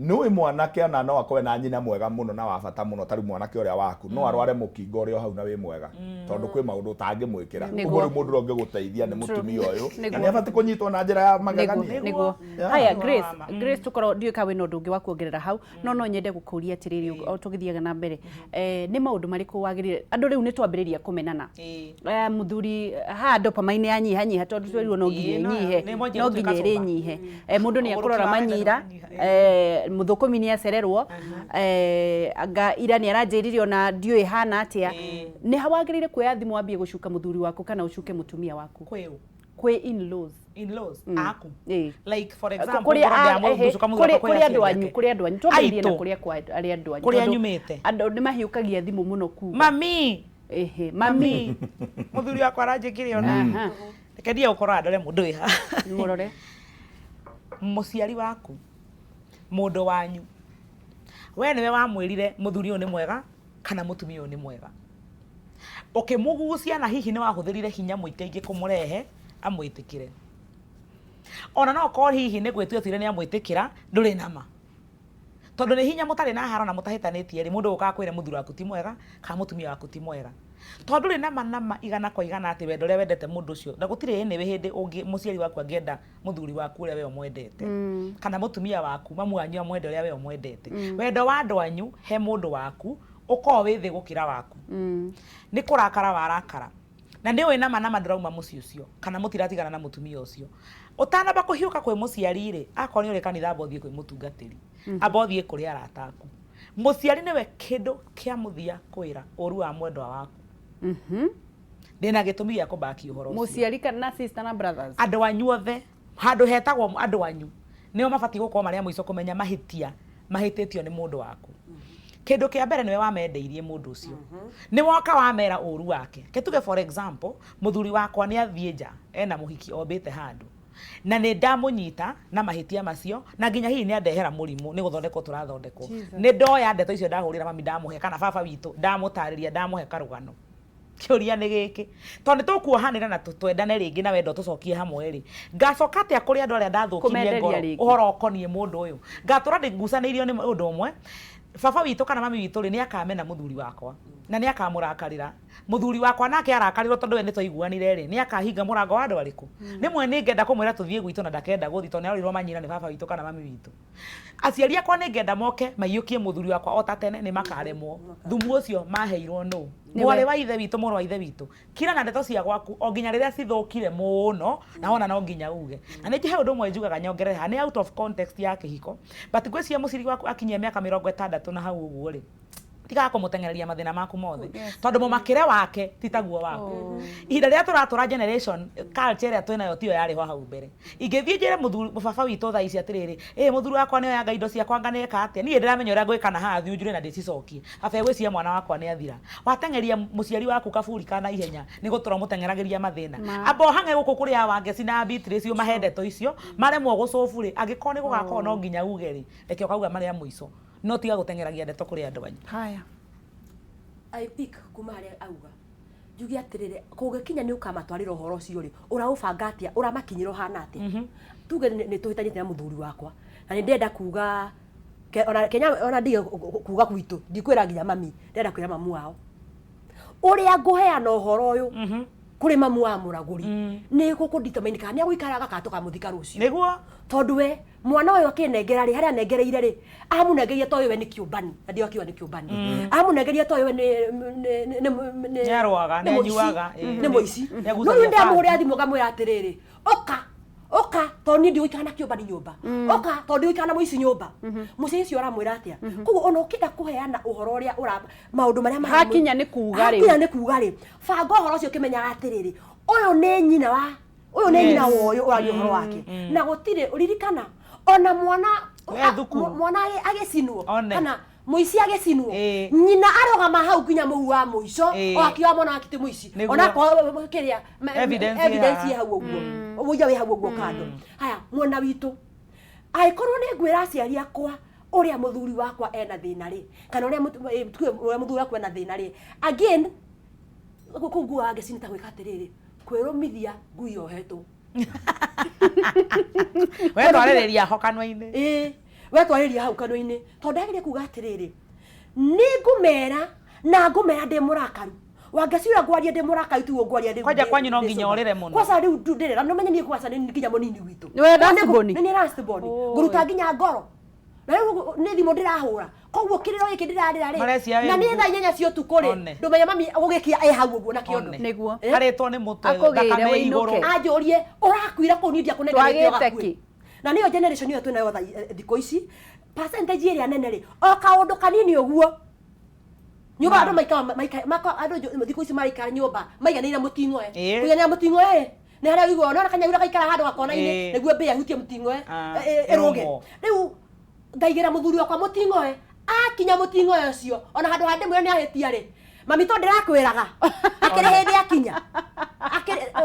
Nĩũĩ mwanake ona no akorwe na nyina mwega mũno na wa bata mũno, tarĩu mwanake ũrĩa waku no arware mũkingo ũrĩ o hau na wĩ mwega, tondũ kwĩ maũndũ ũtangĩmwĩkĩra. Nĩguo. Ũguo rĩu mũndũ ũrĩa ũngĩgũteithia nĩ mũtumia ũyũ, na Nĩguo. nĩ abatiĩ kũnyitwo na njĩra ya magegania. Nĩguo. Yeah. Haya, Nĩguo Grace, wa ma. Grace, tukorwo ndiũĩ ka wĩna ũndũ ũngĩ wa kuongerera hau, no no nyende gũkũria atĩrĩrĩ o tũgĩthiaga na mbere. Nĩ maũndũ marĩkũ wagĩrĩire andũ rĩu nĩ twambĩrĩria kũmenana? Mũthuri haha dopamine yanyiha nyiha, tondũ twerirwo no nginya ĩnyihe, Nĩ mwanjia no nginya gũtuĩka ĩrĩ sober. nyihe. Mũndũ nĩ Ũgũrũki ekũrora wa wendo nĩ manyira, wanyiha, mũthũkũmi nĩ acererwo, anga ira nĩ aranjĩrire ona ndiũĩ hana atĩa. Nĩ wagĩrĩire kuoya thimũ wambie gũcuka mũthuri waku kana ũcuke mũtumia waku? Kwĩ ũ? Kwĩ in-laws. In-laws aku? Ĩĩ. Like for example, kũrĩa ngorwo ndĩramũcuka mũthuri wakwa kwĩ kũrĩ andũ aciari anyu, ake. kũrĩ andũ anyu, twambĩrĩrie na Aitũ. kũrĩa kwa arĩa andũ anyu, Kũrĩa tondũ nyumĩte. andũ nĩ mahiũkagia thimũ mũno kuga Mami. Ehe, mami. Mami, mũthuri wakwa aranjĩkire ona. Reke ndiye gũkorwo ndore mũndũ wĩ haha. Mũrore. Mũciari waku, mũndũ wanyu, we nĩwe wamwĩrire mũthuri ũyũ nĩ mwega kana mũtumia ũyũ nĩ mwega, ũkĩmũgucia, na hihi nĩ wahũthĩrire hinya mũingĩ kũmũrehe amwĩtĩkĩre, ona no korwo hihi nĩ gwĩtua tuire nĩ amwĩtĩkĩra, ndũrĩ nama, tondũ nĩ hinya mũtarĩ na haro na mũtahĩtanĩtie rĩ, mũndũ ũkaga kwĩra mũthuri waku ti mwega kana mũtumia waku ti mwega, tondũ ndũrĩ nama nama 100% atĩ wendo ũrĩa wendete mũndũ ũcio, na gũtirĩ anyway hĩndĩ ũngĩ mũciari waku angĩenda mũthuri waku ũrĩa we ũmwendete, kana mũtumia waku, mamu wanyu amwende ũrĩa we ũmwendete. Wendo wa andũ anyu he mũndũ waku ũkorwo wĩ thĩ gũkĩra waku. Nĩ kũrakara warakara na nĩ ũĩ nama nama ndũrauma mũciĩ ũcio kana mũtiratigana na mũtumia ũcio. Ũtanamba kũhiũka kwĩ mũciari rĩ, akorwo nĩ ũrĩ kanitha, amba ũthiĩ kwĩ mũtungatĩri, amba ũthiĩ kũrĩ arata aku. Mũciari nĩwe kĩndũ kĩa mũthia kwĩra ũru wa mwendwa waku. Ndĩna gĩtũmi gĩa kũbaki ũhoro ũcio. Mũciari kana sister na brothers? Andũ anyu othe, handũ hetagwo andũ anyu, nĩo mabatiĩ gũkorwo marĩ a mũico kũmenya mahĩtia mahĩtĩtio nĩ mũndũ waku. Kĩndũ kĩa mbere, nĩwe wamendeirie mũndũ ũcio, nĩ woka wamera ũru wake. Ke tuge for example, mũthuri wakwa nĩ athiĩ nja ena mũhiki ombĩte handũ, na nĩ ndamũnyita na mahĩtia macio, na nginya hihi nĩ andehera mũrimũ, nĩ gũthondekwo tũrathondekwo. Nĩ ndoya ndeto icio, ndahũrĩra mami, ndamũhe, kana baba witũ, ndamũtarĩria, ndamũhe karũgano. Kĩũria nĩ gĩkĩ, tondũ nĩ tũkuohanĩra na twendane rĩngĩ na wendo tũcokie hamwe rĩ, ngacoka atĩa kũrĩ andũ arĩa ndathũkirie Kũmenderia ngoro rĩngĩ? Ũhoro ũkoniĩ mũndũ ũyũ ngatũra ndĩgucanĩirio nĩ ũndũ ũmwe. Baba witũ kana mami witũ rĩ, nĩ akamena mũthuri wakwa na nĩ akamũrakarĩra. Mũthuri wakwa nake arakarĩrwo tondũ we nĩ twaiguanire rĩ, nĩ akahinga mũrango wa andũ arĩkũ. Rĩmwe nĩ ngenda kũmwĩra tũthiĩ gwitũ na ndakenda gũthiĩ, tondũ nĩ arorirwo manyina nĩ baba witũ kana mami witũ. Aciari akwa nĩ ngenda moke maiyũkie mũthuri wakwa o ta tene, nĩ makaremwo. Thumu ũcio maheirwo nũ? Nĩwe. Mwarĩ wa ithe witũ, mũrũ wa ithe witũ, kira na ndeto cia gwaku o nginya rĩrĩa cithũkire mũno na wona no nginya uge. Na nĩ he ũndũ ũmwe njugaga nyongerere haha, nĩ out of context ya kĩhiko, but ngwĩciria mũciari waku akinyia mĩaka 60 na hau ũguo rĩ, tigaga kũmũteng'ereria mathĩna maku mothe, tondũ mũmakĩre wake ti taguo waku. Ihinda rĩrĩa tũratũra, generation culture ĩrĩa twĩnayo tiyo yarĩ ho hau mbere. Ingĩthiĩ njĩre mũthuri baba witũ thaa ici atĩrĩrĩ, ĩ mũthuri wakwa nĩ oyanga indo ciakwa, anga nĩeka atĩa, niĩ ndĩramenya ũrĩa ngwĩka na haha thiunjure na ndĩcicokie. Baba egwĩciria mwana wakwa nĩ athira. Wateng'eria mũciari waku kaburi kana ihenya, nĩ gũtũra ũmũteng'eragĩria mathĩna. Amba ũhang'e gũkũ kũrĩ a Wangeci na Beatrice, ũmahe ndeto icio maremwo gũcũbu rĩ, angĩkorwo nĩ gũgakorwo no nginya uge rĩ, reke ũkauga marĩa mũico, no tiga gũteng'eragia ndeto kũrĩ andũ anyu. Haya. I pick kuma harĩa auga, njuge atĩrĩrĩ, kũngĩkinya nĩ ũkamatwarĩra ũhoro ũcio rĩ, ũraũbanga atĩa, ũramakinyĩra ũhana atĩa? Tuge nĩ tũhĩtanĩte na mũthuri wakwa na nĩ ndĩrenda kuga ona Kenya, ona ndige kuga gwitũ, ndikwĩra nginya mami, ndĩrenda kwĩra mamu wao. Ũrĩa ngũheana ũhoro ũyũ kũrĩ mamu wa mũragũri nĩ gũkũ determine kana nĩ agũikaraga kana tũkamũthika rũciũ. Tondũ we mwana ũyũ akĩnengera rĩ, harĩa anengereire rĩ, amũnengeria toyũ we nĩ kĩũmbani, na ndio akiuga nĩ kĩũmbani, amũnengeria toyũ we nĩ Nĩarũaga, nĩ mũici. nĩanyuaga, ĩĩ. Nĩ mũici. Nĩagucagia No rĩu ndĩramũhũrĩra bangi. thimũ ngamwĩra atĩrĩrĩ, ũka, ũka, tondũ niĩ ndigũikara na kĩũmbani nyũmba, ũka, tondũ ndigũikara na mũici nyũmba. Mũciĩ ũcio ũramwĩra atĩa? Koguo ona ũkĩenda kũheana ũhoro ũrĩa ũra maũndũ marĩa Hakinya nĩ kuga rĩ. Hakinya nĩ kuga rĩ, banga ũhoro ũcio ũkĩmenyaga atĩrĩrĩ, ũyũ nĩ nyina wa Ũyũ nĩ nyina wa ũyũ ũraria ũhoro wake, na gũtirĩ ririkana ona mwana We thukuru. Mwana agĩcinwo One. kana mũici agĩcinwo, nyina arũgama hau nginya mũhu wa mũico, o akiuga mwana wake ti mũici, onakorwo kĩrĩa Evidence ĩ evidence haha. ĩ hau ũguo, ũira wĩ hau ũguo kando. Haya, mwena witũ, angĩkorwo nĩ ngwĩra aciari akwa ũrĩa mũthuri wakwa ena thĩna rĩ, kana ũrĩa tuge ũrĩa mũthuri wakwa ena thĩna rĩ, again kũu nguaga ngeci nĩ ta gwĩka atĩrĩrĩ, kwĩrũmithia ngui yohetwo. We twarĩrĩria ho kanua-inĩ. Ĩĩ, we twarĩria hau kanua-inĩ, tondũ ndagĩrĩire kuga atĩrĩrĩ, nĩ ngũmera na ngũmera ndĩ mũrakaru. Wangeci, ũrĩa ngwaria ndĩ mũrakaru tiguo ngwaria rĩu. Kwanja kwanyu no ndĩ nginya sober. ũrĩre mũno. Kwanza rĩu ndĩrĩra, no menye niĩ kwanza nĩ nginya mũnini witũ. Nĩwe last born? Nĩ niĩ last born. Ngũruta nginya ngoro na rĩu nĩ thimũ ndĩrahũra, koguo kĩrĩro gĩkĩ ndĩrarĩra rĩ, Marecia wĩ na nĩ rungu. thaa 8 cia ũtukũ rĩ, One. ndũmenye mami gũgĩkia ĩ hau ũguo na kĩondo. One. Nĩguo. Eh? Arĩtwo nĩ mũtwe, Akũgĩre thakame wĩinũke. igũrũ. Anjũrie ũrakuira kũu, niĩ ndiakũnengerete Twagĩte ũgakue. kĩ? Na nĩyo generation ĩyo twĩnayo thikũ ici, percentage ĩrĩa nene rĩ, o kaũndũ kanini ũguo nyũmba, andũ maikara andũ thikũ ici maraikara nyũmba maiganĩire mũting'oe. Kũiganĩra mũting'oe nĩ harĩa ũiguaga nona kanyagura gaikara handũ gakona-inĩ, nĩguo mbĩa ĩhutie mũting'oe, ĩrũge. Ĩrũmwo. Rĩu ngaigĩra mũthuri wakwa mũting'oe, akinya mũting'oe ũcio, ona handũ ha ndĩmwĩre nĩ ahĩtia rĩ, mami to ndĩrakwĩraga akĩrĩ hĩndĩ akinya.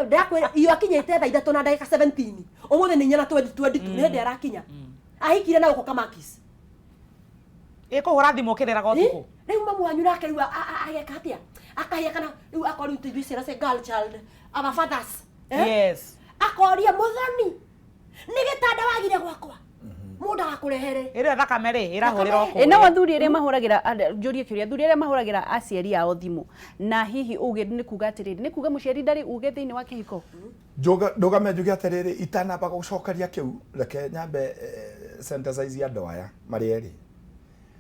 Ndĩrakwĩra iyo akinyĩte thaa 3 na ndagĩka 17, ũmũthĩ nĩ 4 na 22, nĩ hĩndĩ arakinya, ahikire na gũkũ Kamakis. Ĩ kũhũra thimũ ũkĩrĩraga ũtukũ. Rĩu mamu wanyu nake rĩu ageka atĩa? Akahĩa, kana rĩu akorwo rĩu ithuĩ ciana cia girl child, our fathers, eh? Akoria mũthoni nĩ gĩtanda wagire gwakwa, mũndũ agakũrehere. Ĩrĩa thakame rĩ ĩrahũrĩra o Ĩ no kũrĩa. athuri arĩa mahũragĩra njũrie kĩũria, athuri arĩa mahũragĩra aciari ao thimũ, na hihi uge nĩ kuga atĩrĩrĩ, nĩ kuga mũciari ndarĩ uge thĩinĩ wa kĩhiko? Ndũgame njuge atĩrĩrĩ, itanamba gũcokeria kĩu, reke nyambe synthesize andũ aya marĩ erĩ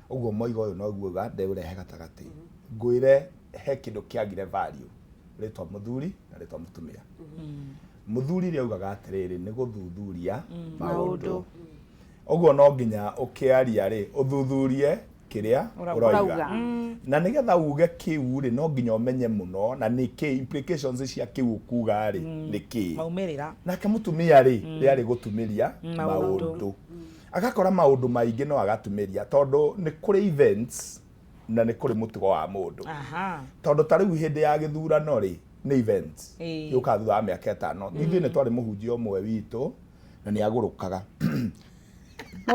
ũguo moiga ũyũ noguo uga ndĩũrehe gatagatĩ, ngwĩre he kĩndũ kĩagire value, rĩtwa mũthuri na rĩtwa mũtumia. Mũthuri rĩ augaga atĩrĩrĩ, nĩ gũthuthuria maũndũ, ũguo no nginya ũkĩaria rĩ ũthuthurie kĩrĩa ũroiga, Ũrauga. Na nĩgetha uge kĩu rĩ, no nginya ũmenye mũno na nĩkĩ implications cia kĩu ũkuga rĩ nĩ kĩĩ. Maumĩrĩra. Nake mũtumia rĩ, rĩarĩ gũtumĩria maũndũ. Maũndũ, agakora maũndũ maingĩ no agatumĩria, tondũ nĩ kũrĩ events na nĩ kũrĩ mũtugo wa mũndũ. Tondũ ta rĩu hĩndĩ ya gĩthurano rĩ, nĩ events yũkaga thutha wa mĩaka 5. Ithuĩ nĩ twarĩ mũhunjia ũmwe witũ na nĩ agũrũkaga.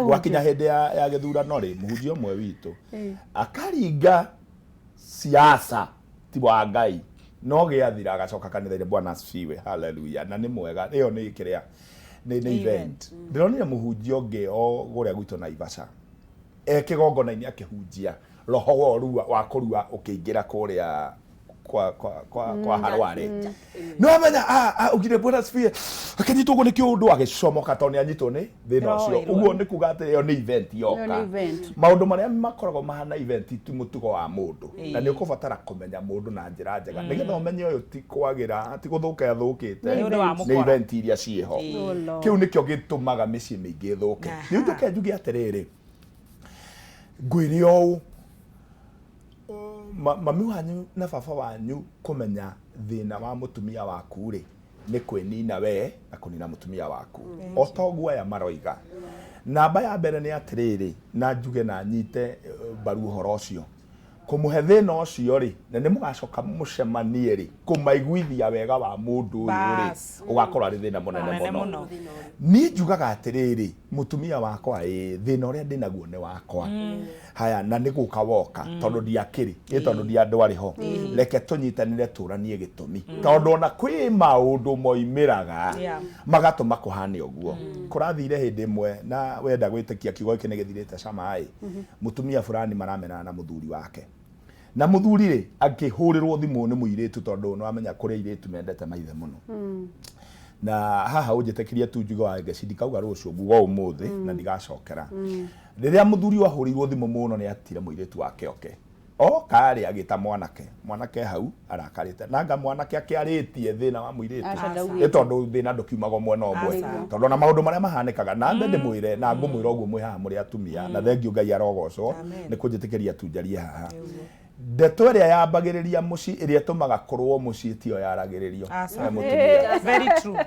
Gwakinya hĩndĩ ya gĩthurano rĩ, mũhunjia ũmwe witũ akaringa siasa ti wa Ngai, no gĩathira agacoka kanitha-inĩ, "Bwana asifiwe, haleluya," na nĩ mwega. Ĩyo nĩ kĩrĩa nĩ event. Ndĩronire mũhunjia ũngĩ o kũrĩa gwitũ Naivasha e kĩgongona-inĩ akĩhunjia, roho wa ũrua wa kũrua ũkĩingĩra kũrĩa kwa Harware, nĩ wamenya augire, "Bwana asifiwe," akĩnyitwo ũguo nĩ kĩũndũ, agĩcomoka tondũ nĩ anyitwo nĩ thĩna Roho ũcio. wa irua. Ũguo nĩ kuga atĩ ĩyo nĩ event yoka. Ĩyo nĩ event. Maũndũ marĩa makoragwo mahana event ti mũtugo wa mũndũ, na nĩ ũkũbatara kũmenya mũndũ na njĩra njega nĩgetha ũmenye ũyũ ti kwagĩra, ti gũthũka athũkĩte, Nĩ ũndũ wa nĩ mũkora. event iria ciĩho. Oh, Lord. Kĩu nĩkĩo gĩtũmaga mĩciĩ mĩingĩ ĩthũke. Rĩu njoke njuge atĩrĩrĩ, ngwĩre ũũ, mami wanyu na baba wanyu kũmenya thĩna wa mũtumia waku rĩ, nĩ kwĩnina we na kũnina mũtumia waku, o ta ũguo aya maroiga. Namba ya mbere nĩ atĩrĩrĩ, na njuge na nyite mbaru ũhoro ũcio, kũmũhe thĩna ũcio rĩ, na nĩ mũgacoka mũcemanie rĩ, kũmaiguithia wega wa mũndũ ũyũ rĩ, ũgakorwo arĩ thĩna mũnene Mũnene mũno. mũno. Niĩ njugaga atĩrĩrĩ, mũtumia wakwa ĩ thĩna ũrĩa ndĩnaguo nĩ wakwa, haya na nĩ gũka woka, tondũ ndiakĩrĩ ĩ, tondũ ndi andũ arĩ ho, reke tũnyitanĩre tũranie gĩtũmi, tondũ ona kwĩ maũndũ moimĩraga magatũma kũhane ũguo. Kũrathire hĩndĩ ĩmwe, na wenda gwĩtĩkia kiugo gĩkĩ nĩ gĩthirĩte cama ĩ, mũtumia fulani maramenana na mũthuri wake, na mũthuri rĩ akĩhũrĩrwo thimũ nĩ mũirĩtu, tondũ nĩ wamenya kũrĩ airĩtu mendete maithe mũno. Na haha ũnjĩtĩkĩrie tu njuge wa ngeci, ndikauga rũciũ, nguga ũmũthĩ na ndigacokera. Rĩrĩa mũthuri wahũrĩirwo thimũ mũno, nĩ atire mũirĩtu wake oke oka rĩ, agĩta mwanake, mwanake hau arakarĩte nanga mwanake akĩarĩtie thĩna wa mũirĩtu. Aca, nĩ ndaugĩte. Tondũ thĩna ndũkiumaga mwena ũmwe, tondũ ona maũndũ marĩa mahanĩkaga na mbe ndĩmwĩre na ngũmwĩra ũguo mwĩ haha mũrĩ atumia, na thengiũ Ngai arogocwo Amen. nĩ kũnjĩtĩkĩria tu njarie haha. Ndeto ĩrĩa yambagĩrĩria mũciĩ, ĩrĩa ĩtũmaga kũrũo mũciĩ, tiyo yaragĩrĩrio Aca. he mũtumia. Very true.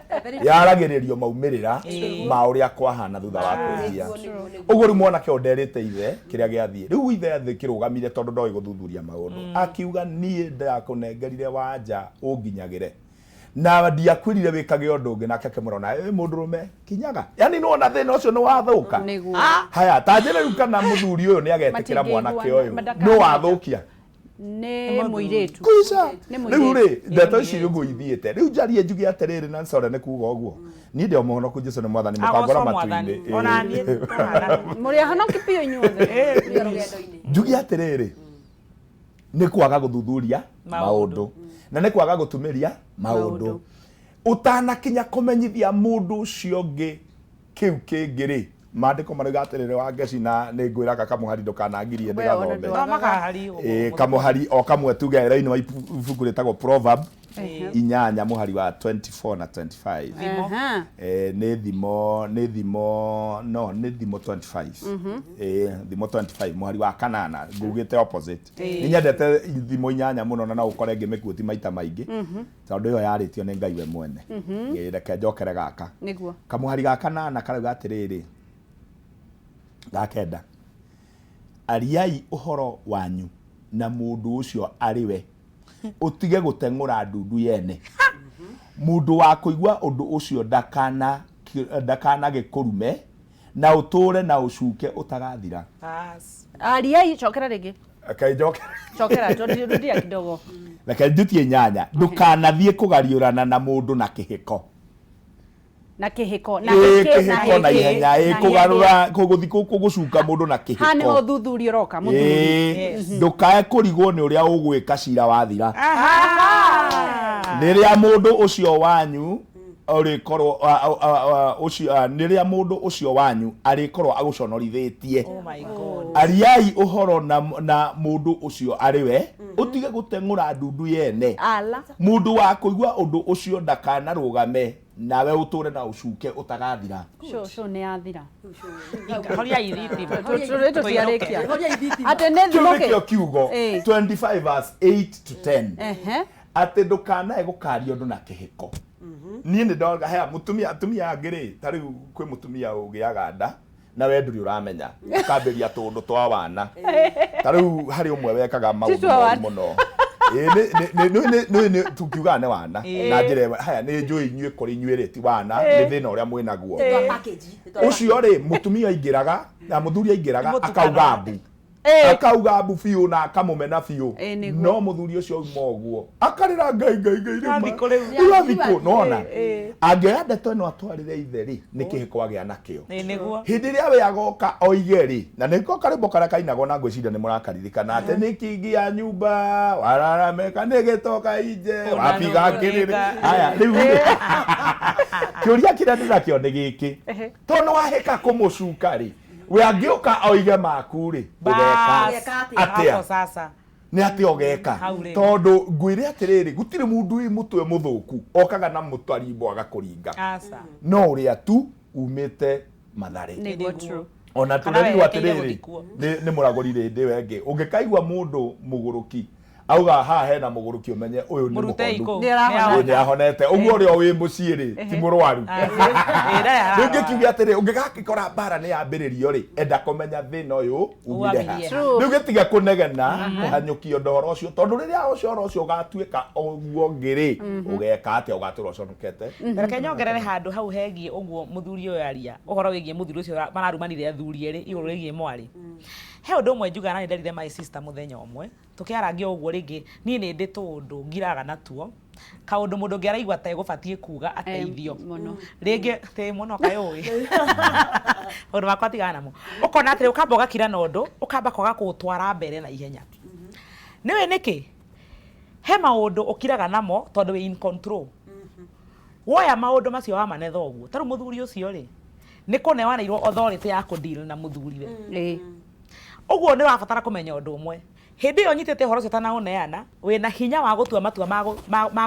Yaragĩrĩrio maumĩrĩra Ĩĩ. ma ũrĩa kwahana thutha wa kwĩhia. Nĩguo, nĩguo, nĩguo. Ũguo rĩu mwanake ũyũ nderĩte ithe kĩrĩa gĩathiĩ. Rĩu ithe athĩ kĩrũgamire tondũ ndoĩ gũthuthuria maũndũ, akiuga, niĩ ndakũnengerire wanja ũnginyagĩre na ndiakwĩrire wĩkage ũndũ ũngĩ. Nake akĩmwĩra, ona wĩ mũndũrũme kinyaga, yani nĩwona thĩna ũcio nĩ wathũka. Nĩguo. Haya, ta njĩra rĩu kana mũthuri ũyũ nĩ agetĩkĩra mwanake ũyũ Madakamenyana. nĩ wathũkia. Nĩ mũirĩtu. Kuica. Nĩ Rĩu mũirĩtu. rĩ, ndeto ici ũguo ithiĩte rĩu, njarie njuge atĩrĩrĩ, na core nĩ kuga ũguo, niĩ ndĩ o mũhonoku, Jesũ nĩ mwathani, mũkangora Agocwo Mwathani. matu-inĩ. Ona niĩ tũhana. Mũrĩ ahonoki biũ inyuothe. Ũrĩa rũgendo-inĩ. Njuge atĩrĩrĩ, nĩ kwaga gũthuthuria Maũndũ. maũndũ na nĩ kwaga gũtumĩria maũndũ. Maũndũ. Ũtanakinya kũmenyithia mũndũ ũcio ũngĩ kĩu kĩngĩ rĩ, maandĩko marauga atĩrĩrĩ, wa ngeci, na nĩ ngwĩra kakamũhari ndũkanangirie We ona ndĩgathome. ndwa- Thomaga hari ũguo. Ĩĩ, kamũhari o kamwe tuge thĩinĩ wa ibuku rĩtagwo Proverb 8 mũhari wa 24 na 25. Aha. Nĩ thimo no nĩ Thimo 25, Thimo 25 mũhari wa kanana, ngugĩte opposite. Nĩ nyendete Thimo 8 mũno, na no ũkore ngĩmĩkuoti maita maingĩ tondũ ĩyo yarĩtio nĩ Ngai we mwene. Reke njokere gaka. Nĩguo. Kamũhari ga kanana karauga atĩrĩrĩ, ga kenda, ariai ũhoro wanyu na mũndũ ũcio arĩ we, ũtige gũteng'ũra ndundu yene. Mũndũ wa kũigua ũndũ ũcio ndakanagĩkũrume, na ũtũũre na ũcuke ũtagathira. Bas. Ariai, cokera rĩngĩ. Reke njoke. Cokera, rudia kidogo. Reke njutie 8. Ndũkanathiĩ kũgariũrana na mũndũ na kĩhĩko. Na kĩhĩko na Ĩĩ, gĩkĩ- na kĩhĩko na gĩkĩ- ihenya, ĩĩ, na kũgarũra gũthiĩ gũcuka mũndũ na gĩkĩ. Haha nĩho kĩhĩko. ũthuthuria ũroka mũthuri. Ĩĩ, ndũkae kũrigwo nĩ ũrĩa ũgwĩka cira wathira. Aha. Rĩrĩa mũndũ ũcio wanyu ũrĩkorwo ũcio rĩrĩa mũndũ ũcio wanyu arĩkorwo agũconorithĩtie. Oh my God. Ariai ũhoro na mũndũ ũcio arĩ we, ũtige gũteng'ũra ndundu yene. Ala. Mũndũ wa kũigua ũndũ ũcio ndakanarũgame, nawe ũtũre na ũcuke ũtagathira. Show nĩ yathira. Horia ithitima. Tũrĩ tũtiarĩkia. Horia ithitima. Atĩ nĩ Kĩu thimo nĩkĩo kĩ? kiugo Ĩĩ. 25 verse 8 to 10, Ehe. atĩ ndũkanae gũkaria ũndũ na kĩhĩko. Niĩ nĩ ndoga haya mũtumia, atumia angĩ rĩ, ta rĩu kwĩ mũtumia ũgĩaga nda na we ndũrĩ ũramenya, ũkambĩria tũũndũ twa wana. Ta rĩu harĩ ũmwe wekaga maũndũ twa moru wana. mũno. Ĩĩ, nĩ tukiugaga nĩ wana na njĩra ĩmwe. Haya, nĩ njũĩ inyuĩ kũrĩ inyuĩ rĩ ti wana, nĩ thĩna ũrĩa mwĩnaguo. Twa package. Twa Ũcio rĩ, mũtumia aingĩraga na mũthuri aingĩraga Mũtukano. akauga mbu, Ĩĩ. akauga mbu biũ na akamũmena biũ. Ĩĩ, nĩguo. No mũthuri ũcio auma ũguo akarĩra, Ngai, Ngai, Ngai, rĩu Athikũ rĩu. Rĩu athikũ nona Ĩĩ. angĩoya ndeto ĩno atwarĩre ithe rĩ, nĩ kĩhĩko agĩa nakĩo. Ĩĩ, nĩguo. Hĩndĩ ĩrĩa we agoka oige rĩ, na nĩko karĩmbo karĩa kainagwo, na ngwĩciria nĩ mũrakaririkana, atĩ nĩ kingi ya nyumba wararameka nĩ gĩtoka inje wapiga kĩrĩrĩ. Haya, rĩu rĩ, kĩũria kĩrĩa ndĩnakĩo nĩ gĩkĩ, tondũ nĩ wahĩka kũmũcuka rĩ, we angĩũka oige maku rĩ, ũgeka Bas. Ũgeka atĩa? atĩa? Hapo sasa. Nĩ atĩa ũgeka? Hau rĩ. Tondũ ngwĩre atĩrĩrĩ, gũtirĩ mũndũ wĩ mũtwe mũthũku okaga na mũtarimbo agakũringa, Asa. no ũrĩa tu umĩte Mathare. Nĩguo, true. Ona Kana tũrerirwo werekeire atĩrĩrĩ, gũthikwo. nĩ mũragũri rĩndĩ wengĩ, ũngĩkaigua mũndũ mũgũrũki auga haha hena mũgũrũki, ũmenye ũyũ nĩ Mũrutei mũhonu. kũu. Nĩ arahona. Ĩĩ, nĩ ahonete ũguo. Ũrĩa wĩ mũciĩ rĩ ti mũrwaru. Rĩu ngĩkiuge atĩrĩ, ũngĩgakĩkora mbara nĩ yambĩrĩrio rĩ, enda kũmenya thĩna ũyũ umire ha. Wambirie ha. True. Rĩu gĩtige kũnegena kũhanyũkia ũndũ ũhoro ũcio, tondũ rĩrĩa ũcio ũhoro ũcio ũgatuĩka ũguo ũngĩ rĩ, ũgeka atĩa? Ũgatũra ũconokete. Reke nyongerere handũ hau hegiĩ ũguo mũthuri ũyũ aria ũhoro wĩgiĩ mũthuri ũcio mararumanire athuri erĩ igũrũ rĩgiĩ mwarĩ. He ũndũ ũmwe njugaga, na nĩ nderire my sister mũthenya ũmwe tũkĩarangia ũguo rĩngĩ, niĩ nĩ ndĩ tũũndũ ngiraga natuo, kaũndũ mũndũ ũngĩ araigua ta egũbatiĩ kuga ateithio. Mũno. Rĩngĩ tĩ mũno kaĩ ũĩ maũndũ makwa tigana namo, ũkona atĩrĩ, ũkamba ũgakira na ũndũ ũkamba kwaga kũũtwara mbere na ihenya. Nĩũĩ nĩkĩ? He maũndũ ũkiraga namo tondũ wĩ in control. Woya maũndũ macio wamanetha ũguo, ta rĩu mũthuri ũcio rĩ, nĩ kũnewanĩirwo authority ya kũdeal na mũthuriwe. Ũguo nĩ ũrabatara kũmenya ũndũ ũmwe, hĩndĩ ĩyo nyitĩte ũhoro ũcio ũtanaũneana, wĩna hinya wa gũtua matua ma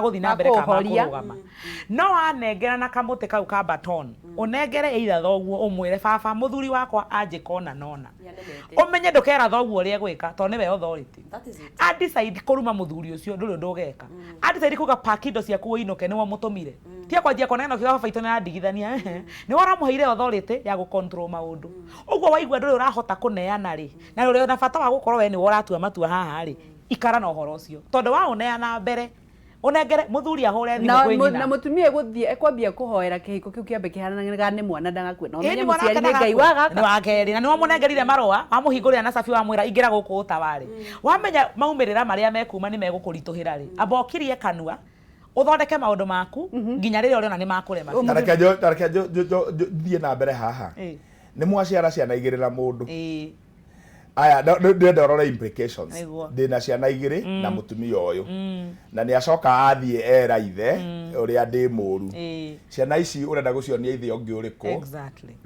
gũthiĩ na mbere kana ma Makũũhoria. kũrũgama. No wanengera na kamũtĩ kau ka baton. Ũnengere either thoguo ũmwĩre baba mũthuri wakwa anjĩka ũna na ũna. Nĩanemete. Ũmenye ndũkera thoguo ũrĩa egwĩka tondũ nĩwe authority. That is it. A decide kũruma mũthuri ũcio ndũrĩ ũndũ ũgeka. A decide kuga pack indo ciaku ũinũke nĩwe ũmũtũmire. Tiga kwanjia kuonana ũkiuga baba witũ nĩarandigithania ehe. Nĩwe ũramũheire authority ya gũ control maũndũ. Ũguo waigua ndũrĩ ũrahota kũneana rĩ, na ũrĩ na bata wa gũkorwo we nĩwe ũratua matua haha rĩ, ikara na ũhoro ũcio. Tondũ waũneana mbere, ũnengere mũthuri ahũre thimũ Na kwĩ na nyina. mũtumia egũthiĩ ekwambia kũhoera kĩhiko kĩu kĩambe kĩhananaga nĩ mwana ndagakue na Ĩĩ, ũmenye nĩ mwana mũciari wake nĩ Ngai ndagakue. wa gaka. Nĩ wa kerĩ na nĩ wamũnengerire marũa wamũhingũrĩra na cabi wamwĩra ingĩra gũkũ ũtawarĩ wamenya maumĩrĩra marĩa mekuma nĩ megũkũritũhĩra rĩ amba ũkirie kanua ũthondeke maũndũ maku nginya rĩrĩa ũrĩona nĩ makũrema biũ. Ta reke thiĩ na mbere haha. Nĩ mwaciara ciana igĩrĩ na mũndũ. Aya, ndĩrenda ũrore implications. Nĩguo. Ndĩna ciana igĩrĩ na mũtumia ũyũ. Na nĩ acoka athiĩ era ithe ũrĩa ndĩ mũru. Ciana ici ũrenda gũcionia ithe ũngĩ ũrĩkũ?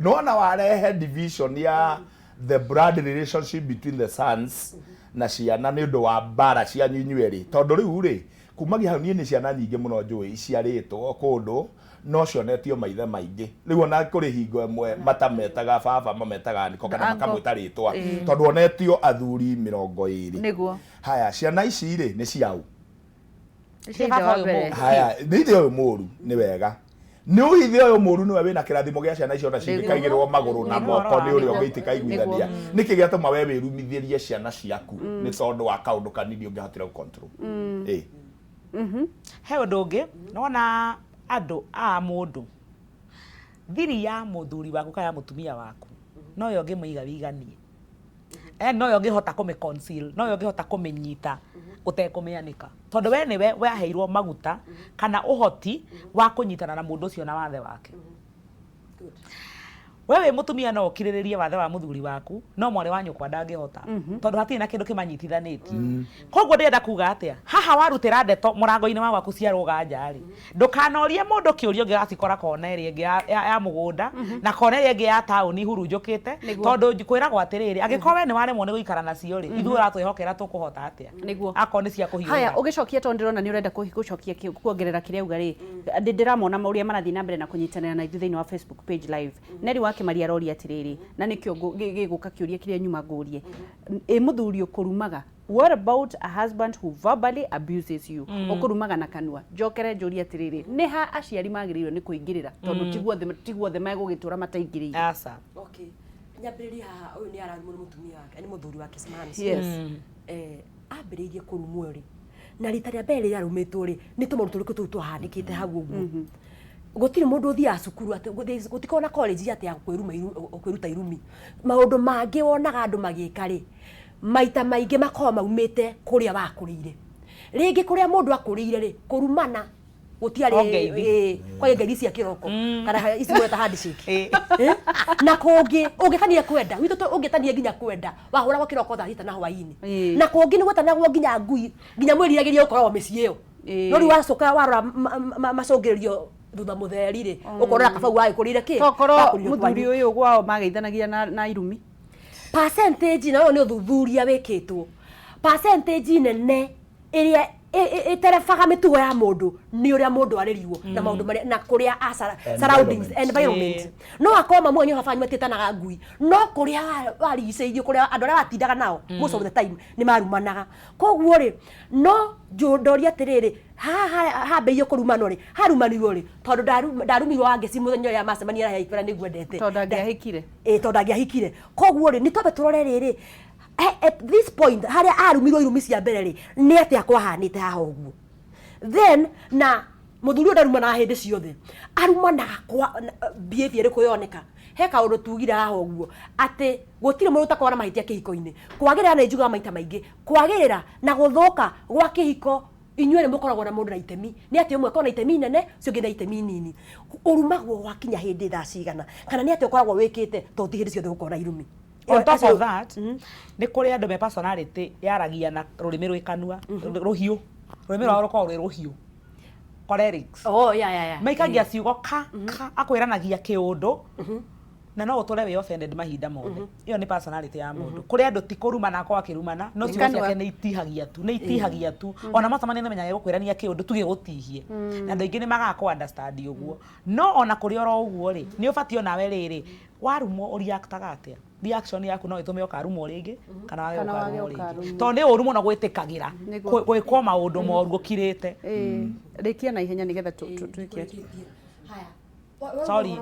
Nĩwona warehe division ya the blood relationship between the sons na ciana nĩ ũndũ wa mbara cianyu inyuĩ erĩ. Tondũ rĩu rĩ, kumagia hau niĩ nĩ ciana nyingĩ mũno njũĩ iciarĩtwo kũndũ no cionetio maithe maingĩ. Rĩu ona kũrĩ hingo ĩmwe matametaga baba mametaga niko kana Uncle. makamwĩta rĩtwa tondũ onetio athuri 20. Haya, ciana ici rĩ nĩ ciaũ? Cia ithe Baba wa ũyũ mbere. mũũru. Haya, nĩ ithe ũyũ mũru nĩ wega. Nĩ ũyũ ithe ũyũ mũru nĩwe wĩna kĩrathimo gĩa ciana icio ona cingĩkaigĩrĩrwo magũrũ na Nĩguo. moko nĩ ũrĩa Nĩguo. ũngĩ itikaiguithania. Nĩkĩ gĩatũma we wĩrumithĩrie ciana ciaku nĩ tondũ wa kaũndũ kanini ũngĩahotire gũ control? Ĩĩ. He ũndũ ũngĩ nĩwona andũ a mũndũ thiri ya mũthuri waku kana ya mũtumia waku noyo ũngĩmũiga wĩiganie, noyo ũngĩhota kũmĩ conceal, noyo ũngĩhota kũmĩnyita ũtekũmĩanĩka tondũ we nĩwe waheirwo maguta kana ũhoti wa kũnyitana na mũndũ ũcio na wathe wake. We wĩ mũtumia no ũkirĩrĩrie wathe wa mũthuri waku no mwarĩ wa nyũkwa ndangĩhota tondũ hatirĩ na kĩndũ kĩmanyitithanĩtie. Koguo ndĩrenda kuga atĩa, haha warutĩra ndeto mũrango-inĩ wa gwaku ciarũga nja rĩ, ndũkanorie mũndũ kĩũria ũngĩgacikora kona ĩrĩa ĩngĩ ya mũgũnda na kona ĩrĩa ĩngĩ ya taũni ihurunjũkĩte, tondũ kwĩragwo atĩrĩrĩ, angĩkorwo we nĩ waremwo nĩ gũikara nacio rĩ, ithuĩ ũratwĩhokera tũkũhota atĩa? Akorwo nĩ cia kũhiũha. Haya, ũgĩcokia tondũ ndĩrona nĩ ũrenda gũcokia kuongerera kĩrĩa auga rĩ, ndĩramona ũrĩa marathiĩ na mbere na kũnyitanĩra na ithuĩ thĩinĩ wa Facebook page live. Neri wa Kĩmaria aroria atĩrĩrĩ, na nĩkĩo gĩgũka kĩũria kĩrĩa nyuma ngũrie. Ĩ mũthuri ũkũrumaga? What about a husband who verbally abuses you? Ũkũrumaga na kanua. Njokere njũrie atĩrĩrĩ, nĩ ha aciari magĩrĩirwo nĩ kũingĩrĩra? Tondũ ti guothe megũgĩtũra mataingĩrĩire. Aca. Okay. Nyambĩrĩrie haha, ũyũ nĩ ararumwo nĩ mũtumia wake, nĩ mũthuri wake samahani. Ambĩrĩirie kũrumwo rĩ, na rita rĩa mbere rĩrĩa arumĩtwo rĩ, nĩ tũmaũndũ tũrĩkũ tũu twahandĩkĩte hau ũguo? Gũtirĩ mũndũ ũthiaga cukuru atĩ gũtikoragwo na college atĩ ya kwĩruta irumi. Maũndũ mangĩ wonaga andũ magĩka rĩ, maita maingĩ makoragwo maumĩte kũrĩa wakũrĩire. Rĩngĩ kũrĩa mũndũ akũrĩire rĩ, kũrumana gũtiarĩ, O ngeithi. Kwagĩ ngeithi cia kĩroko kana ici mweta handshake. Na kũngĩ ũngĩtania kwenda witũ ũngĩtania nginya kwenda wahũragwo kĩroko thaa 6 na hwaĩ-inĩ. Na kũngĩ nĩ gwetanagwo nginya ngui nginya mwĩriragĩria gũkoragwo mĩciĩ ĩyo. No rĩu wacoka warora macũngĩrĩrio thutha mũtheri rĩ, ũkona kabau wagĩkũrĩire kĩ? Tokorwo Wakũrĩire mũthuri kwanyu. ũyũ gwao mageithanagia na irumi. Percentage na ũyũ nĩ ũthuthuria wĩkĩtwo, percentage nene ĩrĩa ĩterebaga mĩtugo ya mũndũ nĩ ũrĩa mũndũ arĩrirwo na maũndũ marĩa na kũrĩa surroundings, environment. No akorwo mamu wanyu baba wanyu matiĩtanaga ngui, no kũrĩa warigicĩirio, kũrĩa andũ arĩa watindaga nao most of the time nĩ marumanaga. Koguo rĩ, no ndoria atĩrĩrĩ, haha hambĩrĩirie kũrumanwo rĩ, harumanirwo rĩ? Tondũ ndarumirwo Wangeci mũthenya ũrĩa macemania na Yaipara nĩngwendete. Tondũ angĩahikire. Ĩ, tondũ angĩahikire. Koguo rĩ, nĩ twambe tũrore rĩrĩ, at this point harĩa arumirwo irumi cia mbere rĩ, nĩ atĩa kwahanĩte haha ũguo? Then na mũthuri ũyũ ndarumanaga hĩndĩ ciothe, arumanaga kwa behavior ĩrĩkũ yoneka? He kaũndũ tugire haha ũguo atĩ gũtirĩ mũndũ ũtakoragwo na mahĩtia kĩhiko-inĩ. Kwagĩrĩra, nĩ njugaga maita maingĩ, kwagĩrĩra na gũthũka gwa kĩhiko inyuĩ nĩ mũkoragwo na mũndũ na itemi. Nĩ atĩ ũmwe akoragwo na itemi inene, ũcio ũngĩ na itemi inini. Ũrumagwo wakinya hĩndĩ thaa cigana, kana nĩ atĩa ũkoragwo wĩkĩte? Tondũ ti hĩndĩ ciothe gũkorwo na irumi. On top of that, nĩ kũrĩ andũ me personality yaragia na rũrĩmĩ rwĩ kanua rũhiũ, rũrĩmĩ rwao rũkoragwo rwĩ rũhiũ, cholerics. Oh, yeah. Maikagia ciugo ka ka akwĩranagia kĩũndũ. Na no ũtũre wĩ offended mahinda mothe. Ĩyo nĩ personality ya mũndũ. Kũrĩ andũ ti kũrumana akorwo akĩrumana, no Nĩ ciugo kanua. ciake nĩ itihagia tu, nĩ itihagia tu. Ona macemania nĩ menyaga egũkwĩrania kĩũndũ tu gĩgũtihie. Na andũ aingĩ nĩ magaga kũ understand ũguo. No ona kũrĩ oro ũguo rĩ, nĩ ũbatiĩ onawe rĩrĩ, warumwo ũreactaga atĩa? Reaction yaku no ĩtũme ũkarumwo rĩngĩ kana wage Kana wage gũkarumwo rĩngĩ. ũkarumwo. Tondũ nĩ ũru mũno gwĩtĩkagĩra Nĩguo. gwĩkwo maũndũ moru ũkirĩte. Ĩĩ, rĩkia na ihenya nĩgetha twĩke atĩ. Haya. Sorry.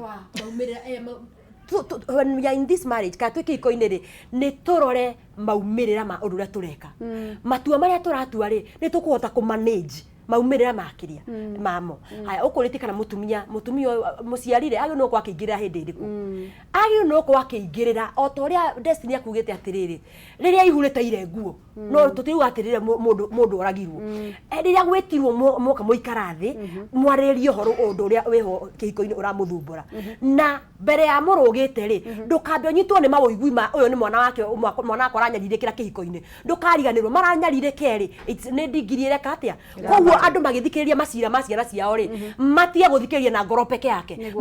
When we are in this marriage kana twĩ kĩhiko-inĩ rĩ, nĩ tũrore maumĩrĩra ma ũndũ ũrĩa tũreka, matua marĩa tũratua rĩ, nĩ tũkũhota kũ manage maumĩrĩra makĩria mamo. Haya, ũkũrĩtie kana mũtumia, mũtumia ũyũ mũciari rĩ, agĩrĩirwo nĩ gũkorwo akĩingĩrĩra hĩndĩ ĩrĩkũ? Agĩrĩirwo nĩ gũkorwo akĩingĩrĩra o ta ũrĩa Destiny akugĩte atĩrĩrĩ, rĩrĩa ihu rĩtaire nguo, no tũtiuga atĩrĩrĩ mũndũ oragirwo. Rĩrĩa gwĩtirwo moka mũikara thĩ mwarĩrĩrie ũhoro ũndũ ũrĩa wĩho kĩhiko-inĩ ũramũthumbũra, na mbere ya mũrũgĩte rĩ, ndũkambe ũnyitwo nĩ mawũigui ma ũyũ nĩ mwana wake, mwana wakwa aranyarirĩkĩra kĩhiko-inĩ. Ndũkariganĩrwo maranyarirĩke rĩ, nĩ ndingiri ĩreka atĩa. Koguo andũ magĩthikĩrĩria macira ma ciana ciao rĩ, matige gũthikĩrĩria na ngoro peke yake.